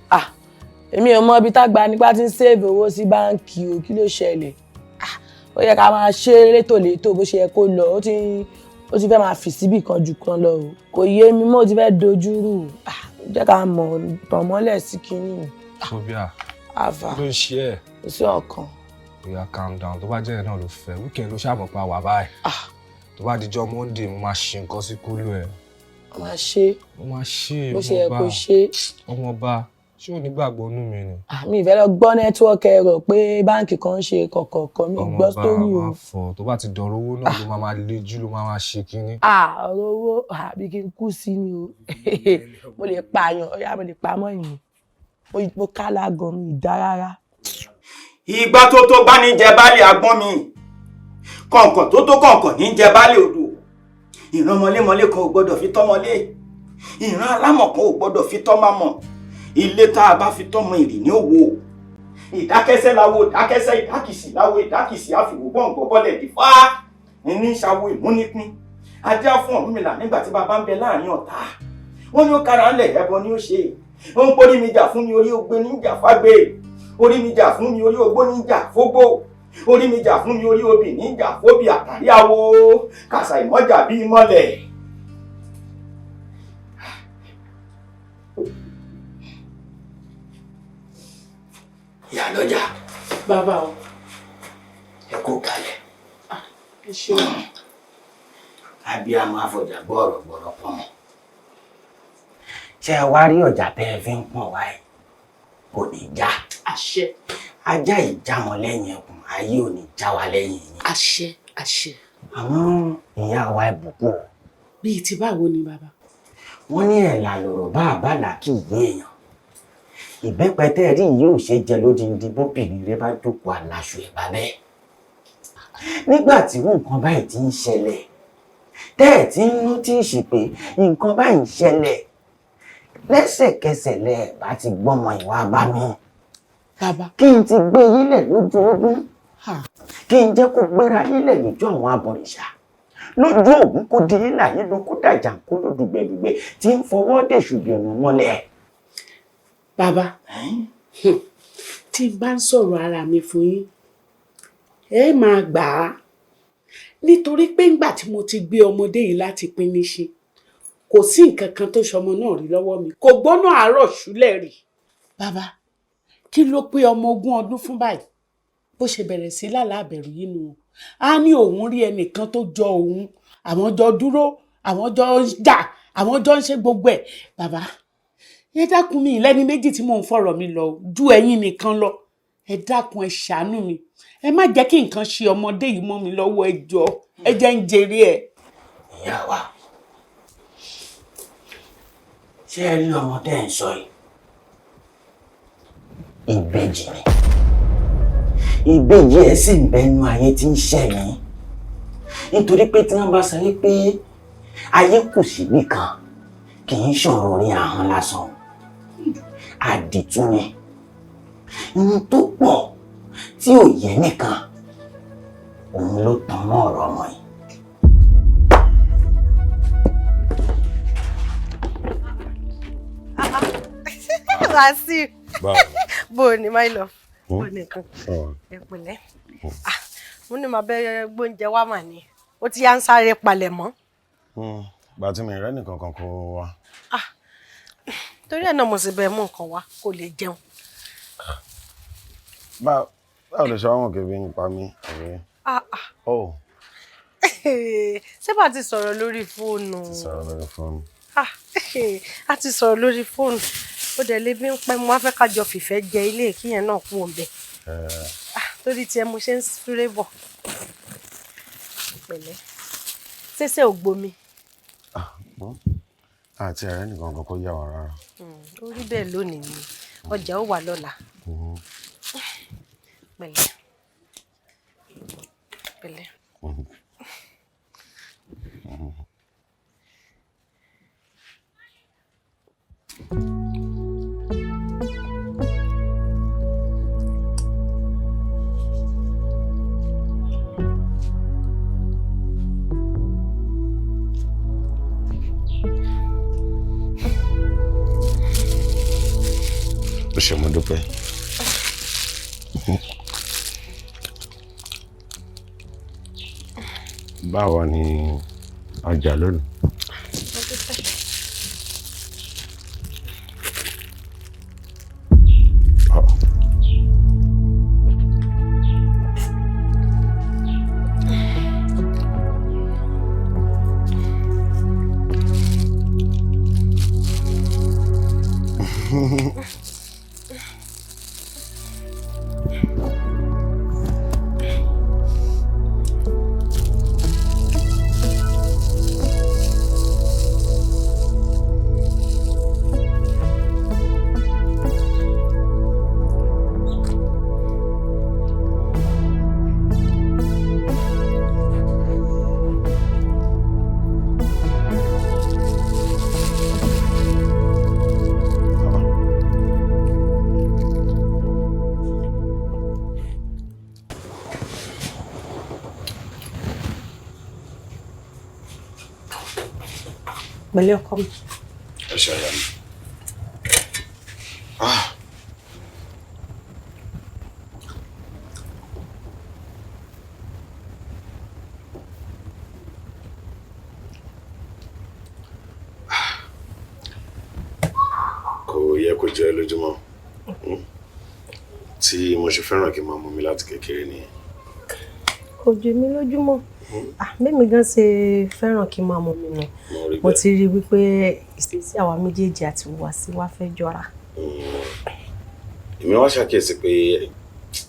Èmi ò mọ ibi tágbà nípa ti ń sèvè owó sí báǹkì o, kí ló ṣẹlẹ̀? Ó yẹ ká máa ṣe létòlétò bó ṣe yẹ kó lọ, ó ti fẹ́ máa fì síbì kan ju kan lọ o. Kò yé mi mọ́, ó ti fẹ́ dojú rú. Jẹ́ ká mọ̀ tàn mọ́lẹ̀ sí kinní. Phobia, Àfà. ló ń ṣe ẹ́? Kò sí ọ̀kan. Oya calm down, tó bá jẹ́ ẹ̀ náà ló fẹ́, weekend ló ṣàmọ̀ pa wà báyìí. Tó bá dijọ́ Monday, mo máa ṣe nǹkan sí kúlù ẹ̀. Mo máa ṣe. Mo máa ṣe. Bó ṣe yẹ kó ṣe. Ọmọọba, Ṣé ò ní gbàgbọ́ nú mi ni? Mi ìfẹ́ lọ gbọ́ network error pé báǹkì kan ń ṣe kọ̀kọ̀ọ̀kan, mi gbọ́ story o. Ọmọ bá fọ, tó bá ti dọ̀rọ̀ owó náà ló máa máa lejú, ló máa máa ṣe kínní. Ah, ọ̀rọ̀ owó àbí kí n kú sí ni o. Mo lè pààyàn, ọ̀yá mo lè pamọ́ ìyẹn. Mo kálá gan, mi ì dá rárá. Ìgbà tó tó bá ní jẹ baálé agbọ́n mi, kọ̀ǹkọ̀ tó tó kọ̀ǹkọ̀ ní jẹ baálé odò. Ìran mọlémọlé kan ò gbọ́dọ̀ fi tọ́mọlé, ìran alámọ̀ kan ò gbọ́dọ̀ fi tọ́mọmọ̀. Ilé tá a bá fi tọ́mọ ìrì ní òwò. Ìdákẹ́sẹ́ láwo ìdákẹ́sẹ́, ìdákìsì láwo ìdákìsì, àfìwò gbọ̀ǹgbọ̀ bọ́lẹ̀ dìfá ní ṣàwo ìmúnípín. Ajá fún Ọ̀rúnmìlà nígbà tí bàbá ń bẹ láàrin ọ̀tá, wọ́n ní ó kára ńlẹ̀, ẹbọ ni ó ṣe. Ó ń porí mi jà fún mi, orí ogbé ní jà fágbé. Orí mi jà fún mi, orí ogbó ní jà fógbó. Orí mi jà fún mi, orí obì ní jà fóbì. Àtàrí awo kàṣà ìmọ̀jà bíi mọ́lẹ̀. Ìyá lọ́jà. Bàbá o. Ẹ kú kalẹ̀. Ẹ ṣeun. Abiyamọ afọjà gbọ́rọ̀ gbọ́rọ̀ pọ́n. Ṣé ẹ wá rí ọjà tẹ́ ẹ fi ń pọ̀n wá yìí? Kò ní já. Àṣẹ. Ajá ìjà wọn lẹ́yìn ẹkùn, ayé ò ní já wa lẹ́yìn yín. Àṣẹ, àṣẹ. Àmọ́ ìyá wa, ìbùkún o. Bíi ti báwo ni bàbá? Wọ́n ní ẹ̀là lọ̀rọ̀ bá àbálà kì í yé èèyàn. Ìbẹ́pẹ tẹ́ ẹ rí yìí ò ṣe jẹ lódindi bóbìnrin rẹ bá jókòó aláṣọ ẹ̀ bá bẹ́ẹ̀. Nígbà tí nǹkan báyìí ti ń ṣẹlẹ̀, tẹ́ ẹ̀ ti ń nótíìsì pé nǹkan báyìí ń ṣẹlẹ̀, lẹ́sẹ̀kẹsẹ̀ lẹ ẹ̀ bá ti gbọ́mọ ìwà bá mi. Bàbá. Kí n ti gbé yílẹ̀ lójú ogún, kí n jẹ́ kó gbéra yílẹ̀ lójú àwọn abọ̀rìṣà, lójú ògún kó di yílà yín ló kó dàjà kó ló dùgbẹ̀dùgbẹ̀ tí ń fọwọ́ dèṣù bí ọ̀nà mọ́lẹ̀. Bàbá, tí n bá ń sọ̀rọ̀ ara mi fún yín, ẹ máa gbà á, nítorí pé ńgbà tí mo ti gbé ọmọdé yìí láti pín níṣe, kò sí nǹkan kan tó ṣọmọ náà rí lọ́wọ́ mi, kò gbóná àárọ̀ ṣúlẹ̀ rí. Bàbá, kí ló pé ọmọ 20 ọdún fún báyìí bó ṣe bẹ̀rẹ̀ sí lálàá àbẹ̀rù yìí nù? Á ní òun rí ẹnìkan tó jọ òun, àwọn jọ dúró, àwọn jọ ń jà, àwọn jọ ń ṣe gbogbo ẹ̀. Bàbá, ẹ dákun, mi lẹ́ni méjì tí mò ń fọ̀rọ̀ mi lọ ju ẹ̀yin nìkan lọ. Ẹ dákun, ẹ ṣàánú mi, ẹ má jẹ́ kí nǹkan ṣe ọmọdé yìí mọ́ mi lọ́wọ́. Ẹ jọ̀ọ́, ẹ jẹ́ ń jèrè ẹ̀. Ìyá wa, ṣé ẹ rí ọmọdé ń sọ yìí? Ìbejì ni. Ìbejì ẹ̀ sì ń bẹnu ayé tí ń ṣẹ̀ mí, nítorí pé tí wọ́n bá sọ wípé ayé kù síbì kan, kì í ṣòro orí ahọ́n lásán, àdìtú ni. Ohun tó pọ̀ tí ò yẹ nìkan òun ló tan mọ́ ọ̀rọ̀ ọmọ yìí. Wàsíù. Báwo? Bó o ní, my love? Hmm? Bó o ní nǹkan? Ẹ pẹ̀lẹ́. Ah, mo ní màá bẹ gbóúnjẹ wá mà ní. Ó ti yá ń sáré palẹ̀ mọ́. Gbà tí mi rẹ́ nìkan kan kó wá. Torí ẹ̀ náà mo sì bẹ mú nǹkan wá kó lè jẹun. Báwo lè ṣe wá mọ̀ kí ebi ń pa mí? Àbí? Ah, ah. Oh, Ṣé bá ti sọ̀rọ̀ lórí fóònù? Sọ̀rọ̀ lórí fóònù. Ah, a ti sọ̀rọ̀ lórí fóònù. Ó dẹ̀ lè bí ń pẹ́, mo wá fẹ́ ká jọ fìfẹ́ jẹ ilé kíyẹn náà kú òǹbẹ̀. Torí tiẹ̀ mo ṣe ń súré bọ̀. Pẹ̀lẹ́. Ṣéṣe ò gbomi? Àti ẹ̀rẹ́ nìkan kan kó yà wá rárá. Ó rí bẹ́ẹ̀ lónìí ni, ọjà ó wà lọ́la. Pẹ̀lẹ́. Pẹ̀lẹ́. Ó ṣé, mo dúpẹ́. Báwo ni ọjà lónìí? Mo dúpẹ́. Pẹ̀lẹ́ ọkọ mi. Ẹ ṣe àyà mi. Ah. Kò yẹ kó jẹ́ lójúmọ́. Tí mo ṣe fẹ́ràn kí n máa mú mi láti kékeré nìyẹn. Kò jẹ mí lójúmọ́. Bẹ́ẹ̀mi gan ṣe fẹ́ràn kí n máa mú mi nù. Mo ti rí i wípé ìṣesí àwa méjèèjì àti ìhùwàsí wa fẹ́ jọra. Èmi wá ṣàkíyèsí pé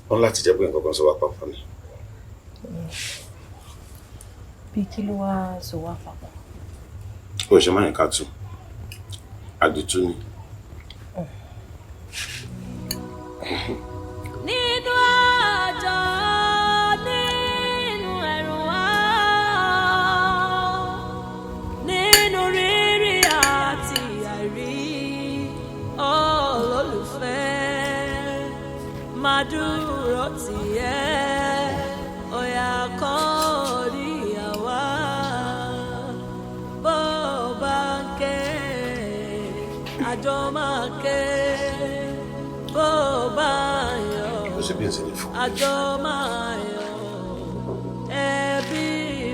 wọ́n láti jẹ́ pé nǹkan kan sọ wá papọ̀ ni. Bí kí ló wá sọ wá papọ̀? Kò ṣe máa ń ká tu. Àdìtú ni. Nínú àjọ, nínú ẹ̀rùn wá, nínú rírí àti àìrí, olólùfẹ́ máa dúró tì ẹ́, ọ̀yà kan rí àwa. Bó bá ń ké, àjọ máa ké, bó bá ń yọ̀, Kò sí bí n ṣe lè fún. àjọ máa yọ̀, ẹbí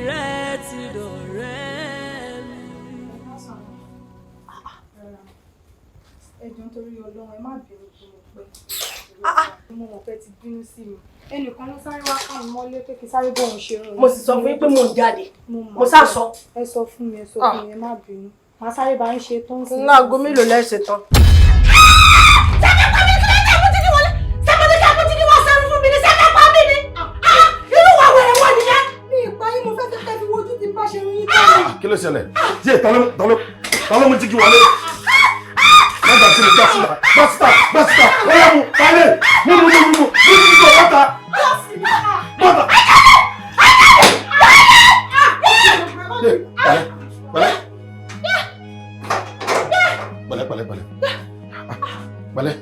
rẹ ti dọ̀rẹ́ mi. Ẹ jọ̀ọ́, nítorí Ọlọ́run, ẹ má bínú pé mo pẹ́. Mo mọ̀ pé ti bínú sí mi. Ẹnìkan ló sáré wá ká mi mọ́lé pé kí sáré bóun ṣe rún. Mo sì sọ fún yín pé mò ń jáde. Mo mọ̀. Mo sá sọ. Ẹ sọ fún mi, ẹ sọ fún mi, ẹ má bínú. Màá sáré bá ń ṣe tán sí. Láago mélòó lẹ ṣe tán? Mi ìpa yín, mo fẹ́ kẹ́kẹ́ fi wojú tí n bá ṣe rún yín tán. Kí ló ṣẹlẹ̀? Yé, ta ló mú jígí wọlé? Lọ́dà sí mi, gbà síta, gbà síta, gbà síta, ó yá mu, balẹ̀, mú mú mú mú mú mú mú bọ́ta, bọ́ta. Yé, pẹ̀lẹ́, pẹ̀lẹ́. Pẹ̀lẹ́, pẹ̀lẹ́, pẹ̀lẹ́. Pẹ̀lẹ́.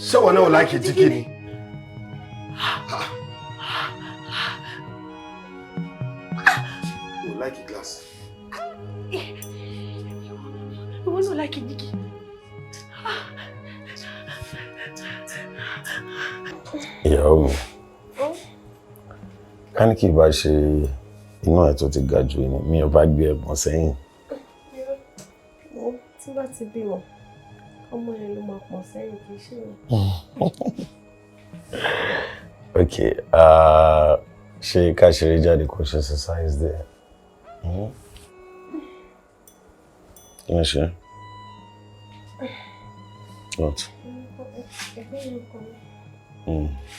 Ṣé wọn náà ò láìkì jígí ni? Ò láìkì glass. Ìwọ náà láìkì jígí. Ìyàwó mi, ká ní kí n bá ṣe iná ẹ̀ tó ti ga jù ni mi ò bá gbé ẹ̀gbọ́n sẹ́yìn. Tí bá ti bímọ, ọmọ yẹn ló máa pọ̀ sẹ́yìn, kì í ṣe mi. Ok, ṣé ká ṣeré jáde kó ṣe exercise there? Kí ló ṣe? What?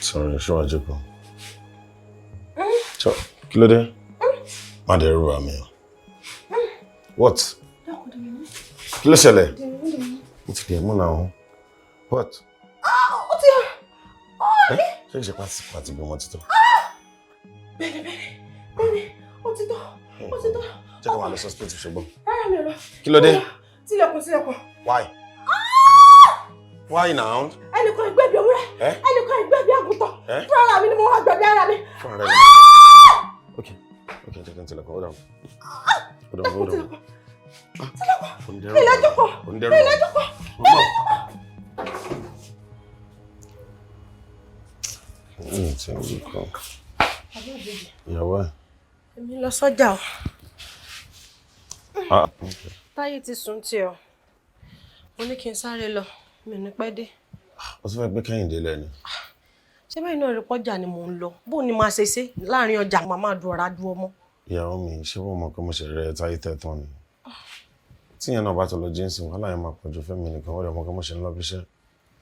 Sorry, ṣé wàá jókòó? Ṣé kí ló dé? Má dẹ́rù bà mí o. What? Kí ló ṣẹlẹ̀? Mo ti dẹ̀ mú náà. What? Ó ti Ṣé kìí ṣe pàtì pàtì bí wọ́n ti tó? Bẹ́ẹ̀ni, bẹ́ẹ̀ni, bẹ́ẹ̀ni, ó ti tó, ó ti tó. Jẹ́ ká máa lọ sí hospital ṣùgbọ́n. Rárá, mi ò lọ. Kí ló dé? Tilẹ̀kùn, tilẹ̀kùn. Why? Why now? Ẹnìkan ìgbẹ́bí ewúrẹ́, Eh? ẹnìkan ìgbẹ́bí àgùntàn. Eh? Fúnra ara mi ni mo wá gbẹ̀bí ara mi. Fúnra rẹ̀. Ok, ok, jẹ́ kí n tilẹ̀kùn. Hold on. Hold on, hold on. Tilẹ̀kùn. Mi lẹ́jọ́. Òǹdẹ̀rù. Mi lẹ́jọ́. Mi ti ń kọ́. Ìyàwó ẹ̀. Èmi lọ sọ́jà o. Ah, okay. Táyé ti sùn tí o. Mo ní kí n sáré lọ, mi ò ní pẹ́ dé. Ó tún fẹ́ gbé Kẹ́hìndé lẹ́nu. Ṣé báyìí náà rí pọ́jà ni mò ń lọ? Bó ni màá ṣe ṣe láàrin ọjà, màá máa du ọ̀rá du ọmọ. Ìyàwó mi, ṣé wọ́n mọ̀ pé mo ṣe rẹ̀ táyé tẹ̀tàn ni? Tíyẹn náà bá tó lọ jíǹsì, wàhálà yẹn máa pọ̀jù fẹ́mi nìkan, ó rẹ̀ mọ̀ pé mo ṣe ń lọ bí iṣẹ́.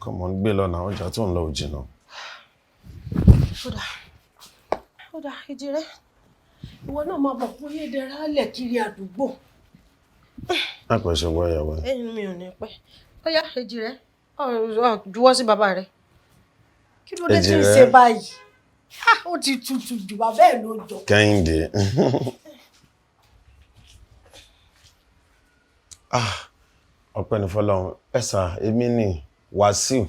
Kọ́ mọ̀ ń gbé lọ́nà ọjà tó ń lọ ò jìnnà. Ó dà, ó dà, ìjì rẹ̀. Ìwọ náà máa bọ̀ kó yé dẹra lẹ̀ kiri àdúgbò. Lápẹ̀ ṣe wọ́ ìyàwó ẹ̀. Ẹyin mi ò ní pẹ́. Ó yá, èjì rẹ̀, ọ̀ juwọ́ sí bàbá rẹ̀. Kí ló dé tí ń ṣe báyìí? Ó ti tutù jù, bàbá ẹ̀ ló jọ. Kẹ́hìndé. Ah, ọpẹ́ ni fọ́lọ́run. Ẹ sà, èmi ni Wàsíù.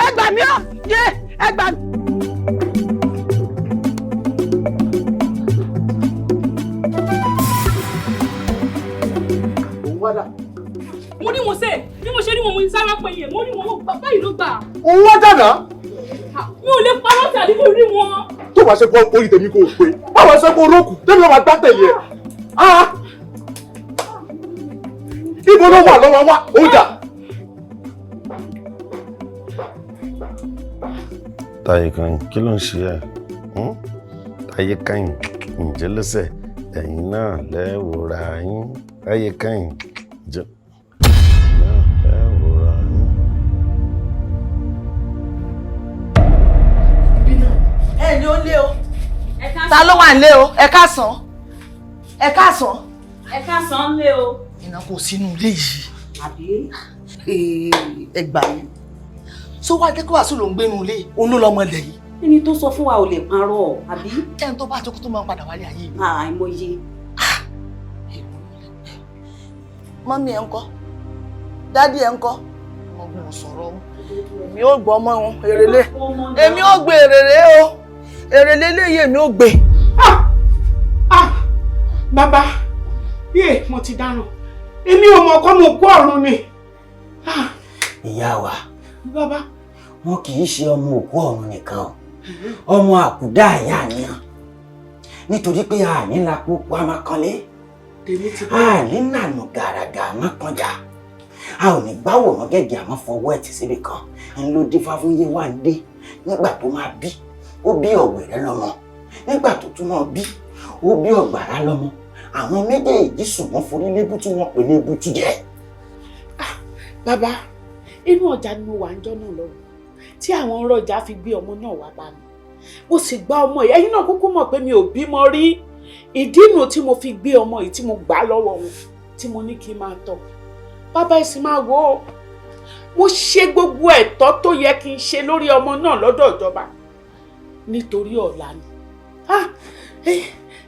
Ẹ gbà mí o, yé, ẹ gbà mí. Òun wá dà. Mo ní wọn sẹ bí mo ṣe rí wọn, mo ní sáré pé yẹn mo rí wọn, wọn gbà báyìí ló gbà. Òun wá dànà. Mi ò lè parọ́ tàbí mo rí wọn. Tó bá ṣe pé orí tèmi kò pé, báwo ṣe pé orókù tèmi ló máa gbá tẹ̀lé ẹ̀? Ah! Ibo ló wà lọ́wọ́ wá? Ó dà. Táyé kan, kí ló ń ṣe ẹ? Táyé kan, ǹjẹ́ lẹ́sẹ̀ ẹ̀yin náà lẹ́wòrà yín? Táyé kan, ǹjẹ́ náà lẹ́wòrà yín? Ẹ ní ó lé o, ta ló wà nílé o? Ẹ káàsán, ẹ káàsán. Ẹ káàsán lé o. Iná kò sínú ilé yìí. Àbí? Ẹ gbà mí, sọ wá jẹ́ kó wàásù ló ń gbénu ilé, òun ló lọ́mọ ilẹ̀ yìí. Ẹni tó sọ fún wa ò lè parọ́, àbí? Ẹni tó bá jókòó tó máa ń padà wálé ayé. Àìmọye. Mọ́mí ẹ̀ ń kọ́, dádì ẹ̀ ń kọ́, ọgbọ́n sọ̀rọ̀ o. Èmi ò gbọ́ ọmọ wọn èrèlé, èmi ò gbé èrèlé o, èrèlé léyìí èmi ò gbé. Bàbá yé, mo ti dáràn, èmi ò mọ̀ kọ́ mo kú ọ̀run ni. Ìyá wa. Bàbá. Wọn kì í ṣe ọmọ òkú ọ̀run nìkan o, ọmọ àkùdá àyà ni hàn, nítorí pé àní la pópó amákanlé, àní nànà gàràgà amákanjà, a ò ní gbáwòrán gẹ́gẹ́ àmọ́ fọwọ́ ẹ̀ tì síbi kan. Ń ló dífá fún Yéwándé nígbà tó máa bí, ó bí ọ̀wẹ̀rẹ̀ lọ́mọ. Nígbà tó tún máa bí, ó bí ọ̀gbàrá lọ́mọ. Àwọn méjèèjì sùn, wọ́n forí lébútú, wọ́n pè lébútú jẹ. Bàbá, inú ọjà ni mo wà ń jọ́ náà lọ́wọ́ tí àwọn ọlọ́jà fi gbé ọmọ náà wá bá mi. Mo sì gba ọmọ yìí. Ẹ̀yin náà kúkú mọ̀ pé mi ò bímọ rí. Ìdí nu tí mo fi gbé ọmọ yìí, tí mo gbà lọ́wọ́ wọn, tí mo ní kí n máa tọ́. Bàbá, ẹ sì máa wò ó, mo ṣe gbogbo ẹ̀tọ́ tó yẹ kí n ṣe lórí ọmọ náà lọ́dọ̀ ìjọba nítorí ọ̀la ni.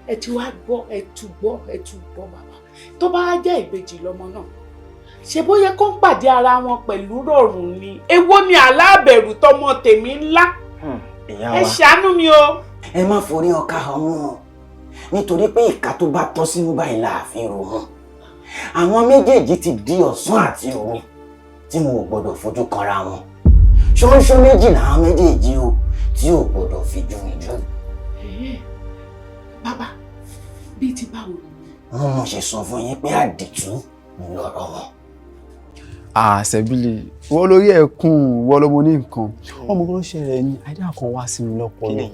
Ẹ ti wá gbọ́, ẹ tún gbọ́, ẹ tún gbọ́. Bàbá, tó bá jẹ́ ìbejì lọ́mọ náà, ṣe bóyá kó ń pàdé ara wọn pẹ̀lú rọrùn ni? Èwo ni aláàbẹ̀rù tọmọ tèmi ńlá? Ìyá Ẹ wa, ṣàánú mi o. ẹ má forí ọkà ọmú o, nítorí pé ìka tó bá tọ́ sínú báyìí láàfin rò mú. Àwọn méjèèjì ti di ọ̀sán àti òru tí mo ò gbọ́dọ̀ fojú kanra wọn. Ṣóńṣó méjì làwọn méjèèjì o, tí ò gbọ́dọ̀ fi júrinjú. Bàbá, bíi ti báwo ni? Wọn mọ̀ ṣe sọ fún yín pé àdìtú ni lọ́rọ̀ wọn. Àṣẹbílẹ̀ wọ́n lórí ẹ̀kún wọ́n lọ́mọ ní nǹkan ọmọ kan ló ṣẹlẹ̀ ní idea kan wá sí mi lọ́pọlọ,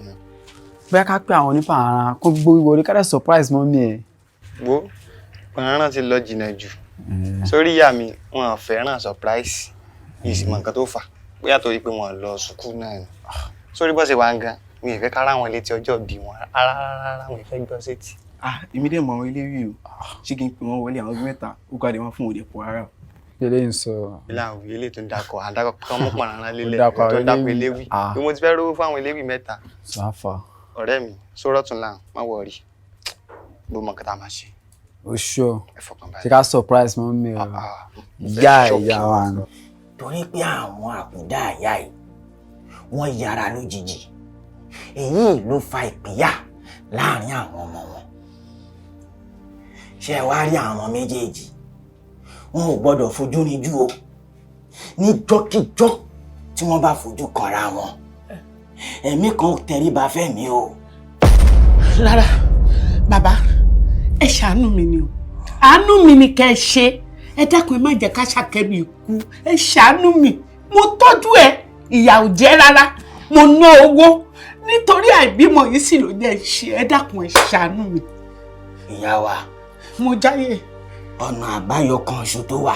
bóyá ká pé àwọn onípa ara kó gbórí wọlé, ká dẹ̀ surprise mọ́mí ẹ̀. Wo, pọnrán ti lọ jìnnà jù sórí ìyá mi, wọn ò fẹ́ràn surprise yìí, sì mọ nǹkan tó fà á, bóyá torí pé wọn lọ sùkúù náà ni. Sórí bọ́sẹ̀ wa ń gan, mi ì fẹ́ kára wọn létí ọjọ́ bí wọn rárá rárá, wọn ì fẹ́ gbọ́ sétí. Ah, èmi dẹ̀ mọ àwọn eléwì o. Ṣé kí n pè wọ́n wọlé? Àwọn mẹ́ta ó kọ́ àdé wọn fún òde pọ̀ rárá o. Ilé ń sọ. Ilé àwọn ilé tó ń dakọ̀ àdakọ̀ kan mú pọnrán lélẹ̀. Ó dákọ̀ tó ń dakọ̀ eléwì. eléwì Ah. bí mo ti fẹ́ rówó fún àwọn eléwì mẹ́ta. Sàfà. Ọ̀rẹ́ mi, sórọ́ tún là má wọrí, bó mọ kátà máa ṣe. O ṣọ. Ẹ fọkàn balẹ̀. Ṣé ká surprise mọ́mí ẹ̀? Ìyá ìyá wa nù. Torí pé àwọn àkùdá àyà yìí, wọ́n yára lójijì, èyí ló fa ìpínyà láàrin àwọn ọmọ wọn. Ṣé ẹ wá rí àwọn méjèèjì, wọn ò gbọ́dọ̀ fojú rinjú o. Níjọ́kíjọ́ tí wọ́n bá fojú kanra wọn, ẹ̀mí kan ò tẹríba fẹ́mi o. Rárá bàbá, ẹ ṣàánú mi ni o, àánú mi ni kẹ́ ẹ ṣe. Ẹ dákun, ẹ má jẹ́ ká ṣàkẹ́mi kú. Ẹ ṣàánú mi, mo tọ́jú ẹ, ìyà ò jẹ́ rárá, mo ná owó nítorí àìbímọ yìí sì ló jẹ́ ṣe. Ẹ dákun, ẹ ṣàánú mi. Ìyá wa. Mo jáyè. Ọ̀nà àbáyọ kan ṣo tó wà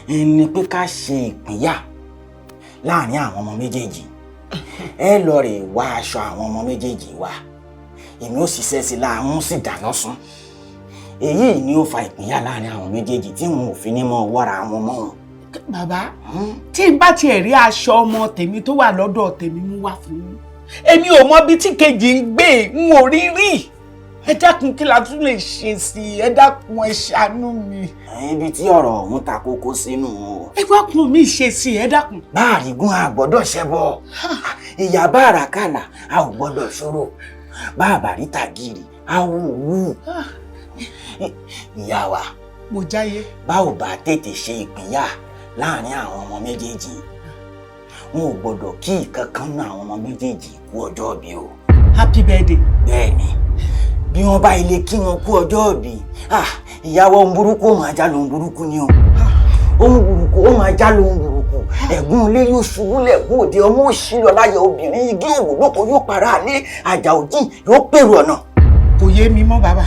ni pé ká ṣe ìpínyà láàrin àwọn ọmọ méjèèjì. Ẹ lọ rè wá aṣọ àwọn ọmọ méjèèjì wá, èmi ó ṣiṣẹ́ sí láàrún, sì dáná sun. Èyí ni ó fa ìpínyà láàrin àwọn méjèèjì tí wọn ò fi ní mọ wọ́ra wọn mọ́ wọn. Bàbá, tí n bá tiẹ̀ rí aṣọ ọmọ tèmi tó wà lọ́dọ̀ tèmi mú wá fún yín, èmi ò mọ ibi tí kejì ń gbé, n ò rí rí. Ẹ dákun, kí la tún lè ṣe sí i? Ẹ dákun, ẹ ṣàánú mi. Ibi tí ọ̀rọ̀ ọ̀hún ta kókó sínú o. Ẹ wá kún mi ṣe sí i, ẹ dákun. Báàrígún a gbọ́dọ̀ ṣẹbọ, ìyá bá àràkàlà a ò gbọ́dọ̀ ṣòro, bá àbárí tàgìrì a ò wù. Ìyá wa. Mo jáyé. Bá ò bá tètè ṣe ìpínyà láàrin àwọn ọmọ méjèèjì, wọn ò gbọ́dọ̀ kí ìkankan náà àwọn ọmọ méjèèjì kú ọjọ́ ìbí o. Happy birthday. Bẹ́ẹ̀ni, bí wọ́n bá ilé kí wọn kú ọjọ́ ìbí, ah, ìyàwó, ohun burúkú ó máa já lóhun burúkú ni o. Ohun burúkú ó máa já lóhun burúkú. Ẹ̀gún ilé yóò ṣubú lẹ̀gún òde, ọmọ òṣì lọ láyé obìnrin, igi òwò lóko yóò para alé, àjà òjì yóò pèrò ọ̀nà. Kò yé mi mọ́, bàbá.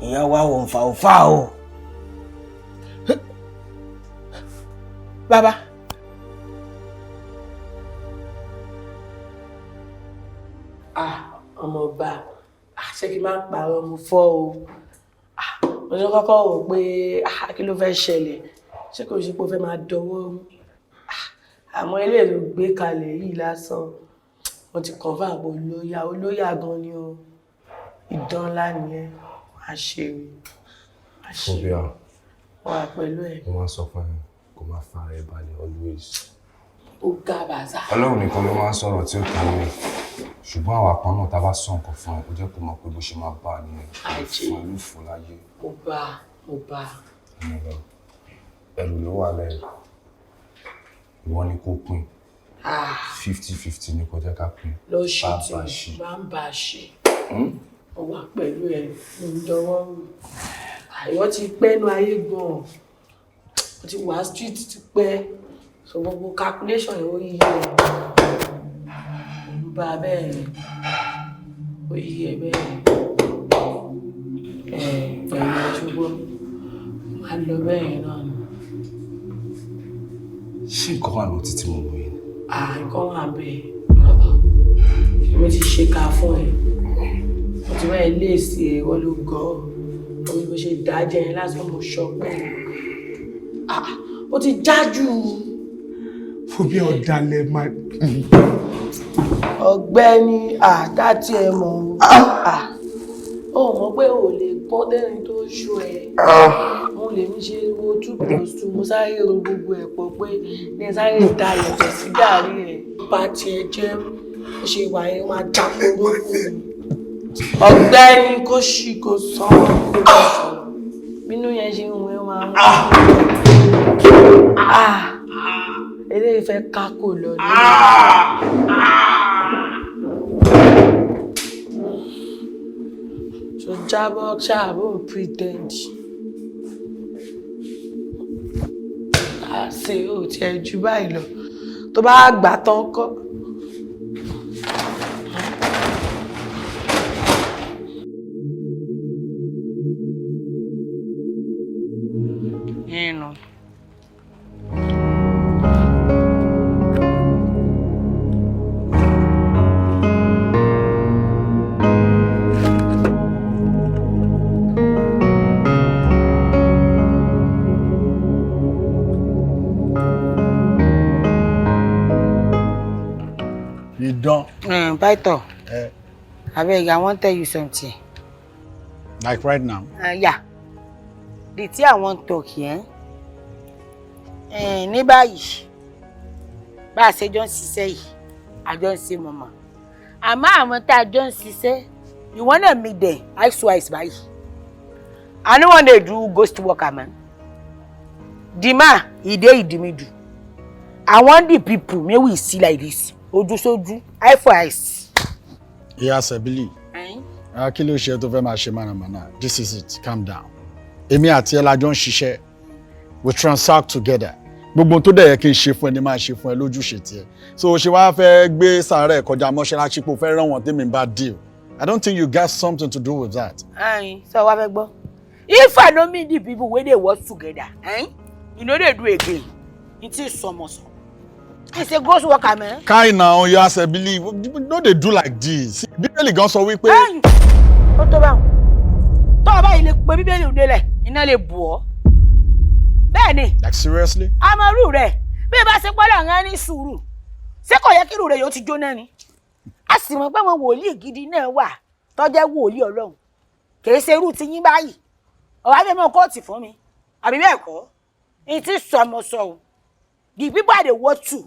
Ìyá wa ò ń fa ò fa o. Bàbá. Ah, ọmọọba, ah, ṣé kí n má parọ́, mo fọ́ o. Ah, mo ní kọ́kọ́ rò pé, ah, kí ló fẹ́ ṣẹlẹ̀? Ṣé kò ṣe pé ó fẹ́ máa dọwọ́ rú? Ah, àmọ́ eléyìí ló gbé kalẹ̀ yìí lásán, mo ti confirm pé olóyà olóyà gan ni o. Ìdán ńlá nìyẹn. Àṣírí àṣírí Fobia, wà pẹ̀lú ẹ̀. Mo máa ń sọ fún ẹ kó máa fara ẹ balẹ̀ always. Ó ga bàzà. Ọlọ́run nìkan ló máa ń sọ̀rọ̀ tí ó kì í rìn. Ṣùgbọ́n àwa kan náà, tá a bá sọ nǹkan fún ẹ, ó jẹ́ kó mọ̀ pé bó ṣe máa bá a nìyẹn. Ajé. Fún ẹ ló fò láyé. Mo bá, mo bá. Ọmọ lọ. Ẹrù ló wà lẹ́yìn. Ìwọ ni kó pín. Ah. 50-50 ni kó jẹ́ ká pín. Lọ ṣe tí Bá ṣe. bá ń bá a ṣe. Ó wà pẹ̀lú ẹ̀ ń dọwọ́ rù. Àìwọ́ ti pẹ́ nu ayé gan-an. Ó ti wà street ti pẹ́. So gbogbo calculation yẹn, ó yí ẹ̀. Ń bá a bẹ́ẹ̀ ni. Ó yí ẹ bẹ́ẹ̀. Ẹ̀ pẹ̀lú ẹ̀ ṣùgbọ́n máa lọ bẹ́ẹ̀ náà ni. Ṣé nǹkan wà lóò títí mo mú yìí? Ah, nǹkan wà bẹ́ẹ̀. Èmi ti ṣe ká fún ẹ. Mo ti bá ẹ léèsì ẹ, wọ́n ló gọ́ ọ́. Omi bó ṣe dájẹ́ yẹn lásán, mo ṣọpẹ́. Ah, ó ti jájú. Fobia, ọ̀dàlẹ̀ máa. Ọ̀gbẹ́ni àdá tí ẹ mọ̀ o. Ah, ó mọ̀ pé o lè gbọ́ tẹ́ni tó ṣó ẹ. Mo lè mi ṣe wo 2 + 2, mo sáré ro gbogbo ẹ̀ pọ̀ pé ní sáré da ìyẹ̀pẹ̀ sí gàrí ẹ̀. Bá tiẹ̀ jẹ́, ó ṣe wà yẹn máa jáporó fún mi. Ọ̀gbẹ́ni kò ṣì kò sàn kò sàn. Bínú yẹn ṣe ń wọ́n máa ń. Ah, eléyìí fẹ́ kákò lọ ní. So jábọ́ ṣáà bó ń pretend. Àṣé ò tiẹ̀ ju báyìí lọ. Tó bá gbà tán kọ́. Nínú. Idán. Python. Abeg, I wan tell you something. Like right now? Yeah. The thing I wan talk here. Ní báyìí, bá a ṣe jọ ń ṣiṣẹ́ yìí, a jọ ń ṣe mọ̀mọ́. Àmọ́ àwọn tá a jọ ń ṣiṣẹ́, you wanna meet them eyes to eyes báyìí. I no wan dey do ghost worker, man. The man, he dey in the middle. I want the people make we see like this. Ojú sójú, eye for eyes. Ìyá Sẹ̀bílì, kí ló ṣe tó fẹ́ máa ṣe mànàmáná? This is it, calm down. Èmi àti ẹ la jọ ń ṣiṣẹ́. We transact together. Gbogbo ohun tó dẹ̀ yẹ kí n ṣe fún ẹ ni máa ṣe fún ẹ lójúṣe tiẹ̀. So ṣe wá fẹ́ gbé sàárẹ̀ kọjá mọ́ṣáláṣí pé o fẹ́ rán wọn tèmi bá deal. I don't think you got something to do with that. Ayin, so wá fẹ́ gbọ́. If I no meet the people wey dey work together, eh, you no dey do again. N ti sọmọsọ. It's a ghost worker, man. Kai now, Ìyá Sẹ̀bílì, no dey do like this. Bíbélì gan sọ wípé. Ó tó báwọn. Tọ́ ọ báyìí lè pe Bíbélì délẹ̀, iná lè bù ọ́. Bẹ́ẹ̀ ni. Like seriously? Amọ̀rú rẹ̀, bí ẹ bá ṣe pọ́lọ̀ ń ní sùúrù, ṣé kò yẹ kí irú rẹ̀ yóò ti jóná ni? A sì mọ̀ pé àwọn wòlíì gidi náà wà tó jẹ́ wòlíì Ọlọ́run. Kì í ṣe irú ti yín báyìí. Ọ̀wá fẹ́ mọ kóòtù fún mi. Àbí bẹ́ẹ̀ kọ́? N ti sọmọ sọ o. The people I dey work to,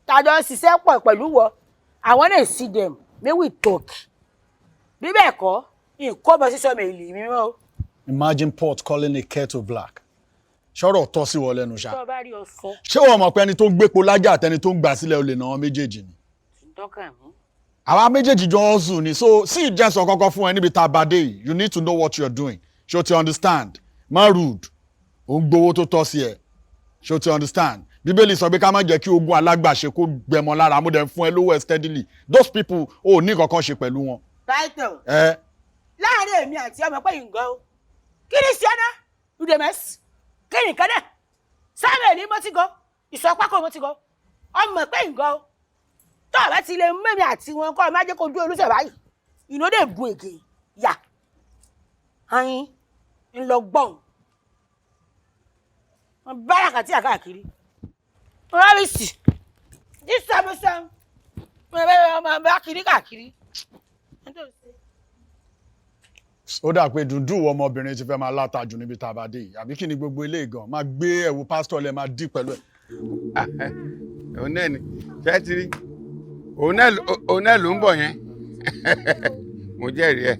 tá a jọ ń ṣiṣẹ́ pọ̀ pẹ̀lú wọ, I wanna see them, make we talk. Bí bẹ́ẹ̀ kọ́, nǹkan bọ̀ sísọ mi ìlì mi mọ́ o. Imagine pot calling a kettle black. Ṣọ́rọ̀ tọ́ sí wọ lẹ́nu ṣá. Tó o bá rí ọ sọ. Ṣé wọ́n mọ̀ pé ẹni tó ń gbépo lájà àtẹni tó ń gbà sílẹ̀ olè náà méjèèjì ni? Dọ́kà mi. Àwa méjèèjì jọ ń sùn ni, so sí ìjẹ́sọ̀ kọ́kọ́ fún ẹ níbi tá a bá dé yìí, you need to know what you're doing. Ṣé o ti understand? Má rude. Ò ń gbowó tó tọ́ sí ẹ. Ṣé o ti understand? Bíbélì sọ pé ká má jẹ́ kí ogun alágbàṣe kó gbẹmọ lára, mo dẹ̀ ń fún ẹ lówó ẹ steadily. Those people ò ní kankan ṣe pẹ̀lú wọn. Python. Ẹ Láàárín èmi àti ọmọ pé nǹkan o. Kí ni ṣe ọ́nà? Udemes. Kí ni nǹkan náà? Samuel ní mo ti gan. Ìsọpákó mo ti gan. Ọmọ pé nǹkan o. Tó o bá ti lè mú èmi àti wọn kọ́ ọ má jẹ́ kó dúró olùsọ̀ báyìí. You no dey do again. Yà. Ayin ń lọ gbọ̀n. Wọ́n bára kàtí àkáàkiri. Wọ́n á rí sí. Dísàmùsàm. Wọ́n bá bá kiri káàkiri. Ó dà pé dùndùn wọ ọmọbìnrin ti fẹ́ máa látajù níbi tá a bá dé yìí, àbí kí ni gbogbo eléyìí gan máa gbé ẹ̀wù pásítọ̀ lẹ̀ máa dí pẹ̀lú ẹ̀. Òun náà ni ṣé ti rí, òun náà ló ń bọ̀ yẹn, mo jẹ́rìí ẹ̀.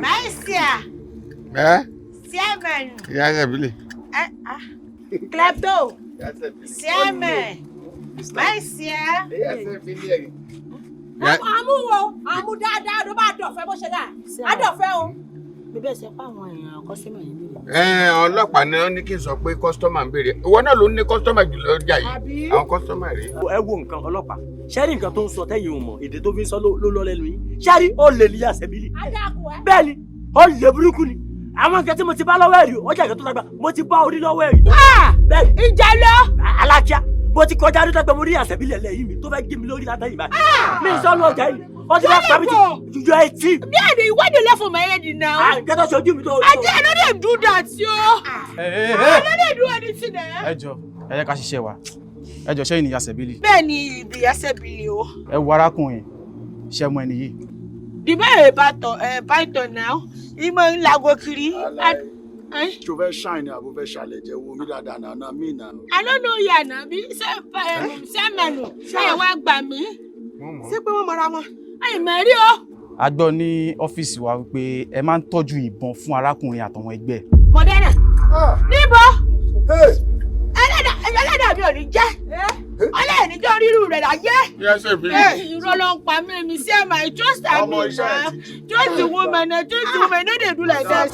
Máìsíà. Ẹ. Chairman. Ìyá Sẹ̀bílì. Klepto. Chairman. Máìsíà. Ìyá Sẹ̀bílì ẹ̀. Àmú wo àmú dáadáa ló bá dọ̀fẹ́ bó ṣe dà á dọ̀fẹ́ o. Bíbẹ̀ ṣe pa àwọn èèyàn kọ́símọ̀ yìí lórí. Ẹ ọlọ́pàá ni wọ́n ní kí n sọ pé kọ́sítọ́mà ń béèrè, ìwọ náà ló ń ní kọ́sítọ́mà jù lọ́jà yìí, àwọn kọ́sítọ́mà rèé. Ẹ wo nǹkan ọlọ́pàá, ṣẹ́rí nǹkan tó ń sọ tẹ́yìn ò mọ̀, èdè tó fi ń sọ ló lọ lẹ́nu yín, ṣẹ́rí ó lè ní Àṣẹbílì. Bẹ́ẹ̀ ni, ó lè burúkú ni, àwọn nǹkan tí mo ti bá lọ́wọ́ ẹ̀rí, ọjà ìkan tó lágbá, mo ti bá orí lọ́wọ́ ẹ̀rí. Bẹ́ẹ̀ ni ìjà lọ. Alákíá, mo ti kọjá ní dọ́gba, mo rí Àṣẹbílì ẹlẹ́yìn mi tó fẹ́ gé mi lórí látẹ̀yìn báyìí. Mi sọ́nu ọjà yìí, wọ́n ti fẹ́ pa mí ju etí. Bí èdè ìwádìí lẹ́fọ̀ mọ́ ẹ̀rẹ́ dì náà. Nǹkan tó ṣojú mi tó. Ajé I no dey do that yo. I no dey do anything eh. Ẹ jọ, ẹ jẹ́ ká ṣiṣẹ́ wa. Ẹ jọ, ṣẹ́yìn ni ìyá Sẹ̀bílì? Bẹ́ẹ̀ ni ìyá Sẹ̀bílì o. Ẹ wo arákùnrin, ṣẹ́ mọ ẹni yìí? The man about python now, ìmọ̀ ń lago kiri. Ṣo fẹ́ ṣàìn ni àbò fẹ́ ṣàlẹ̀ jẹ́ wo mi dáadáa náà mí náà. I no know ya na bí sẹ́mẹ̀nù ṣé ẹ wá gbà mí. Ṣé pé wọ́n mọra wọn? Àìmọ̀ rí o. A gbọ́ ní ọ́fíìsì wa wípé ẹ máa ń tọ́jú ìbọn fún arákùnrin àtàwọn ẹgbẹ́ ẹ̀. Mọ̀dẹ́nà níbo? Ẹlẹ́dàá mi ò ní jẹ́. Ọlẹ́ẹ̀ni jọ rírú rẹ̀ láyé. Irọ́ ló ń pa mí, mi sí ẹ̀mà trust am na. Trust the woman, trust the woman, no dey do like that.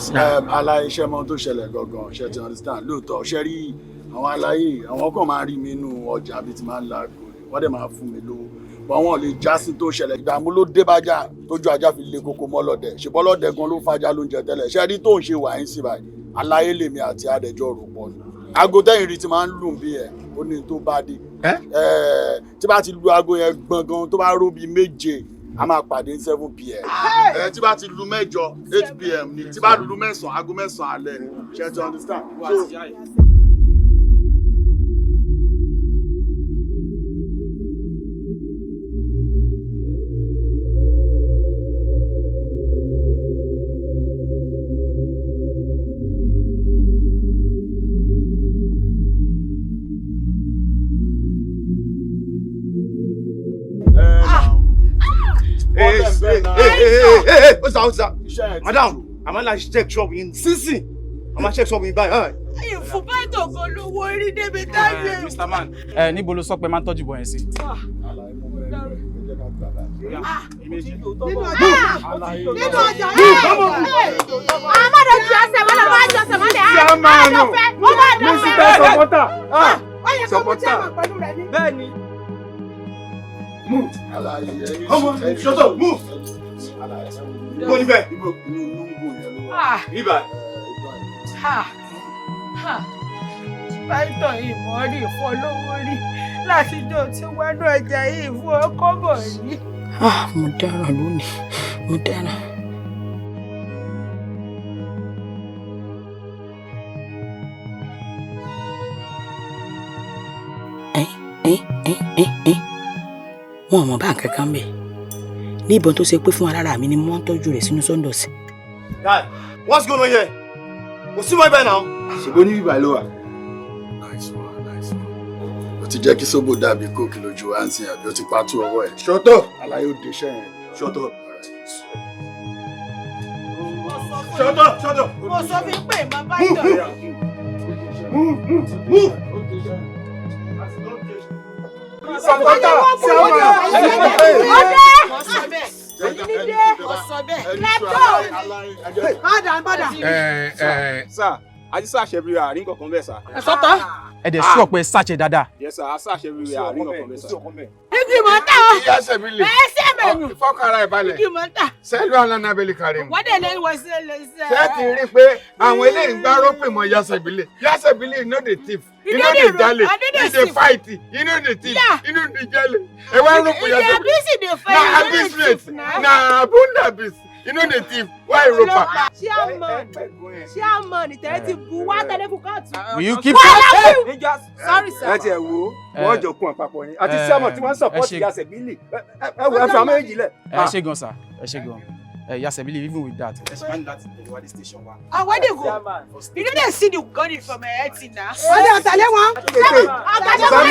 Aláyé iṣẹ́ mọ tó ṣẹlẹ̀ gangan, ṣe ti understand lóòótọ́, ṣe rí àwọn aláyé, àwọn kan máa rí mi nínú ọjà bíi ti máa ń la àgbo ni, wọ́n dẹ̀ máa fún mi lówó. Bọ́n wọn lè já sí tó ṣẹlẹ̀, ìdààmú ló dé bájá tójú ajá fi le koko mọ́ lọ́dẹ̀, ṣùgbọ́n lọ́dẹ̀ gan ló fajá lóúnjẹ tẹ́lẹ̀, ṣe rí tó ń ṣe wà ń sí báyìí, aláyé lèmi àti adẹjọ́ rò pọ̀ ni. Aago tẹ́yìn rí ti máa ń lù bí ẹ̀, ó ní tó bá dé. Tí bá ti lu aago yẹn gbọ̀ngàn tó bá ró bíi 7, a máa pàdé ní 7 p.m. Tí bá ti lu 8, 8 p.m. ni, tí bá lu 9, aago 9 alẹ́ ni, ṣe ti understand? So, What's that? Madam, I'm gonna check shop in Sisi. I'm gonna check shop in báyìí. Ìfún pẹ́tò kan lówó orí débi táyé. Mr. Man, ẹ níbo ló sọ pé máa ń tọ́jú ìbọn yẹn sí? Nínú ọjà yìí. Àmọ́dé ju ẹsẹ̀ mọ́lẹ̀, wọ́n á ju ẹsẹ̀ mọ́lẹ̀. Àdọ̀fẹ́, wọ́n máa dọ̀fẹ́. Mr. Ó yẹ kó mú tí a mọ̀ pẹ̀lú rẹ̀ ní. Bẹ́ẹ̀ni. Move. Come on, shut up, move. Go níbẹ̀. Ibà. Python yìí mọ́ rí ìfọ́ lówó rí látijọ́ tí wọ́n ní ọjà yìí fún ọkọ̀ bọ̀ rí. Mo dáràn lónìí, mo dáràn. Wọn ò mọ̀ bá nǹkan kan bẹ̀. Ní ìbọn tó ṣe pé fún alára mi ni mo ń tọ́jú rẹ̀ sínú sọ́ńdọ̀sì. Guy, what's going on here? Kò sí mọ́ ibẹ̀ náà. Ṣèbó ní bíbá ló wà. Nice one, nice one. O ti jẹ́ kí sóbò dàbí kóòkì lójú wa ń sìn, àbí o ti pa tú ọwọ́ ẹ̀? Shut up. Àlàyé òde iṣẹ́ yẹn. Shut up. Shut up, shut up. Mo sọ fún yín pé ìmọ̀ bá ìdọ̀rọ̀. Move, move, move. Sàpátà sí àwọn Mo sọ bẹ́ẹ̀. Mo sọ bẹ́ẹ̀. Padà padà. Sir, a ti search everywhere, àrí nǹkan bẹ́ẹ̀ sir. Sọ́tọ̀. Ẹ dẹ̀ sọ pé ṣàṣẹ dáadáa. Yes sir, a search everywhere, àrí nǹkan bẹ́ẹ̀ sir. Igi mọ̀ ta o. Ìyá Sẹ̀bílì. Ẹ ṣe mẹ́nu. Fọ́kàrà ẹ̀ balẹ̀. Igi mọ̀ ta. Sẹ́lú alánabẹ́lì karim. Wọ́n dẹ̀ lẹ́nu wọ́n sí lè ṣe. Ṣé ti rí i pé àwọn eléyìí ń gbá rópè mọ́ Ìyá Sẹ̀bílì? Ìyá Sẹ̀bílì no dey thief, he no dey jalè, he dey fight, he no dey thief, he no dey jalè. Ẹ wá rópè Ìyá Ìyá Sẹ̀bílì. Bísí dey fight. Na abis rate, na abundabis, he no dey thief, why ropa? Chairman, chairman, ìtẹ̀rẹ́ ti bu wá tẹ̀lé fún kóòtù. Will you keep Wàhálà fún. Sorry sir. Ẹ tiẹ̀ wo, wọ́n jọ kún àpapọ̀ ni. Àti sẹ́mọ̀ tí wọ́n ń support ẹ ṣe- Ìyá Sẹ̀bílì. Ẹ wo, ẹ fi àwọn méjì lẹ̀. Ẹ ṣe gan sir, ẹ ṣe gan. Ẹ Ìyá Sẹ̀bílì, even with that. Ẹ ṣe máa ń láti tẹ̀lé wa dé station wa. Ah, where they go? You no dey see the gun for my head now. Wọ́n dẹ̀ ọ̀tàlẹ́ wọn. Ọ̀tàlẹ́ wọn, ọ̀tàlẹ́ wọn.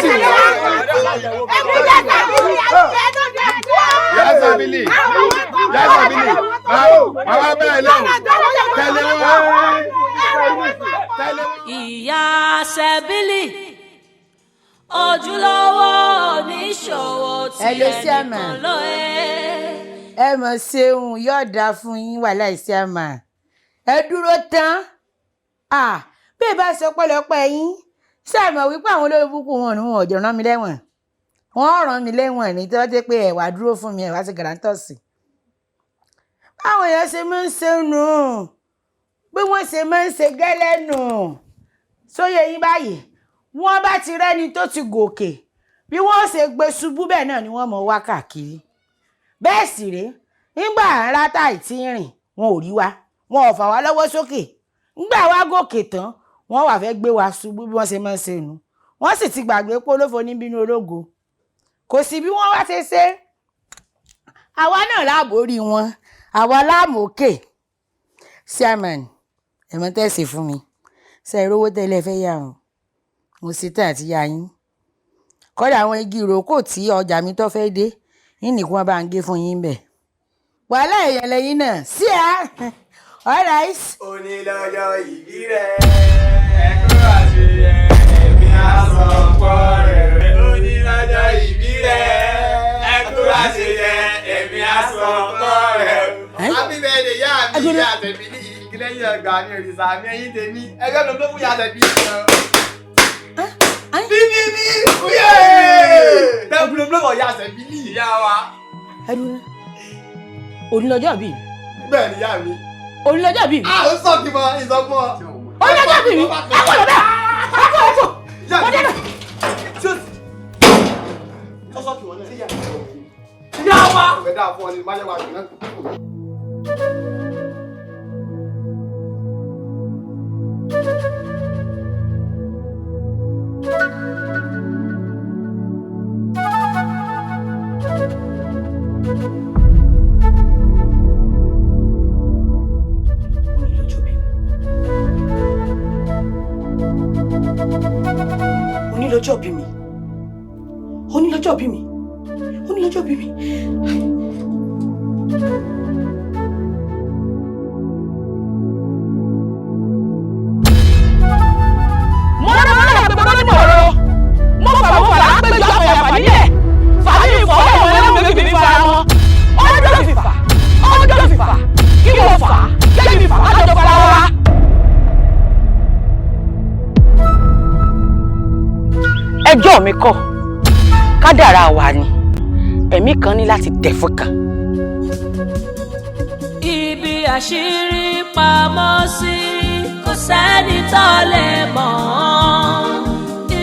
Ẹ̀mú Ìyá Sẹ̀bílì àti ẹ̀dọ̀ dẹ̀ kú. Ìyá Sẹ̀bílì, Ìyá Sẹ̀bílì, màá bẹ́ẹ̀ lẹ́wọ̀n, tẹ̀lé wọn. Ìyá Sẹ̀bílì, ojúlówó oníṣòwò tí Hello, ẹnìkan chairman. ló ẹ. Ẹ mọ̀ ṣeun, yóò dáa fún yín wà láìsí àmà. Ẹ dúró tán. Ah, bí ẹ bá sọ pẹ́lọpẹ́ yín, ṣáà mọ̀ wípé àwọn olórí burúkú wọn ò ní wọn ò jọ rán mi lẹ́wọ̀n. Wọ́n rán mi lẹ́wọ̀n ní tí wọ́n jẹ́ pé ẹ̀wà dúró fún mi, ẹ̀wà sí gàrántọ̀sì. Báwọn èèyàn ṣe máa ń ṣe nù, bí wọ́n ṣe máa ń ṣe gẹ́lẹ́ nù. Sóyè yín báyìí, wọ́n bá ti rẹ́ni tó ti gòkè, bí wọ́n ṣe gbé ṣubú bẹ́ẹ̀ náà ni wọ́n mọ̀ wá káàkiri. Bẹ́ẹ̀ sì rèé, nígbà ńlá táì tí ń rìn, wọn ò rí wa, wọn ò fà wá lọ́wọ́ sókè. Nígbà wá gòkè tán, wọ́n wà fẹ́ gbé wa ṣubú bí wọ́n ṣe máa ń ṣe nù. Wọ́n sì ti gbàgbé pé olófo ní bínú ológo. Kò sí bí wọ́n wá ṣe ṣe. Àwa náà láàbò rí wọn, àwa láàmú òkè. Chairman, ẹ mọ tẹ́sí fún mi. Ṣé ẹ rówó tẹ́lẹ̀ fẹ́ yà hàn? Mo ṣe tán àti yá yín. Kọ́dà àwọn igi ìrókò tí ọjà mi tó fẹ́ dé, yín nìkan wọn bá ń gé fún yín bẹ̀. Wàhálà èèyàn lẹ́yìn náà. Sí à. All right. Onílọ́jọ́ ìbí rẹ̀. Ẹ̀kọ́ àṣeyẹ ẹ̀mí àsọ̀pọ̀ rẹ̀. Onílọ́jọ́ ìbí rẹ̀. Ẹ̀kọ́ àṣeyẹ ẹ̀mí àsọ̀pọ̀ rẹ̀. Happy birthday, ìyá mi, Ìyá Sẹ̀bílì, igi lẹ́yìn ọgbà mi, òrìṣà mi, ẹ̀yìn tèmi. Ẹgbẹ́ mi ló fún Ìyá Sẹ̀bílì lọ. Bíbí mi, wúyẹ̀! Tẹ́kùn ló fún Ìyá Sẹ̀bílì, ìyá wa. Ẹdun, onílọ́jọ́ bí mi. Bẹ́ẹ̀ ni ìyá mi. Onílọ́jọ́ bí mi. A ó sọ kí mọ ìsọfún ọ. Onílọ́jọ́ bí mi. Ẹ kò lọ bẹ́ẹ̀. Ẹ kò, ẹ kò. Mo dẹ́nu. Ìyá wa. Ìwé dáa fún ọ ni, má yẹ wá jù náà. Onílọ́jọ́ bí mi. Onílọ́jọ́ bí mi. Onílọ́jọ́ bí mi. Mo rán wọn lẹ́yìn pé mo ní ọ̀rọ̀. Mo fà mo fà lápẹjọ àfẹ̀yàfà nílẹ̀. Fàmí ìfọ̀ ẹ̀wọ̀n ẹlẹ́nu méjì fi fara wọn. Ọjọ́ fìfà, ọjọ́ fìfà, kí mo fà, kí mi fà, kájọ fara wa. Ẹjọ́ mi kọ́, kádàrá wa ni, ẹ̀mí kan ní láti tẹ̀ fún kan. Ibi àṣírí pamọ́ sí kò sẹ́ni tó lè mọ̀ ọ́n.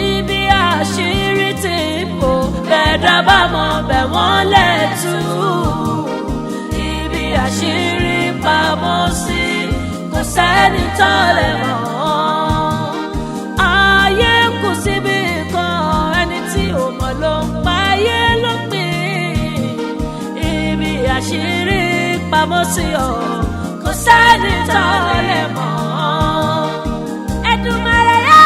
Ibi àṣírí tí bò bẹ́ẹ̀ dábàá mọ̀ bẹ́ẹ̀ wọ́n lè tú. Ibi àṣírí pamọ́ sí kò sẹ́ni tó lè mọ̀ ọ́n. Ayé kù síbi kan, ẹni tí ò mọ̀ ló ń pa ayé lópin. àṣírí pamọ́ sí o, kò sẹ́ni tó lè mọ̀. Èdùmàrè yẹ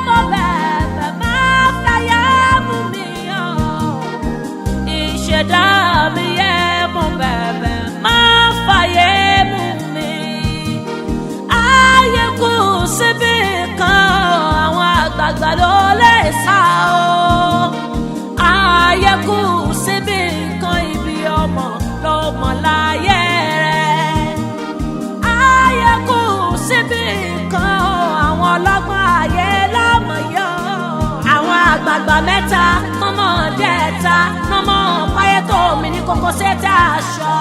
mo bẹ̀bẹ̀, má fàyà mú mi o. Ìṣẹ̀dá mi yẹ mo bẹ̀bẹ̀, má fàyè mú mi. Ayé kù síbi kan, àwọn àgbààgbà ló lè sá o. Ayé kù síbi kan, ibi ọmọ ló mọ̀ láyé rẹ̀. Ayé kù síbi kan, àwọn ọlọ́gbọ́n ayé lọ́mọ yọ. Àwọn àgbààgbà mẹ́ta mọ́mọ́ dẹ́ta mọ́mọ́ páyé tó mi ní kókó sétí aṣọ.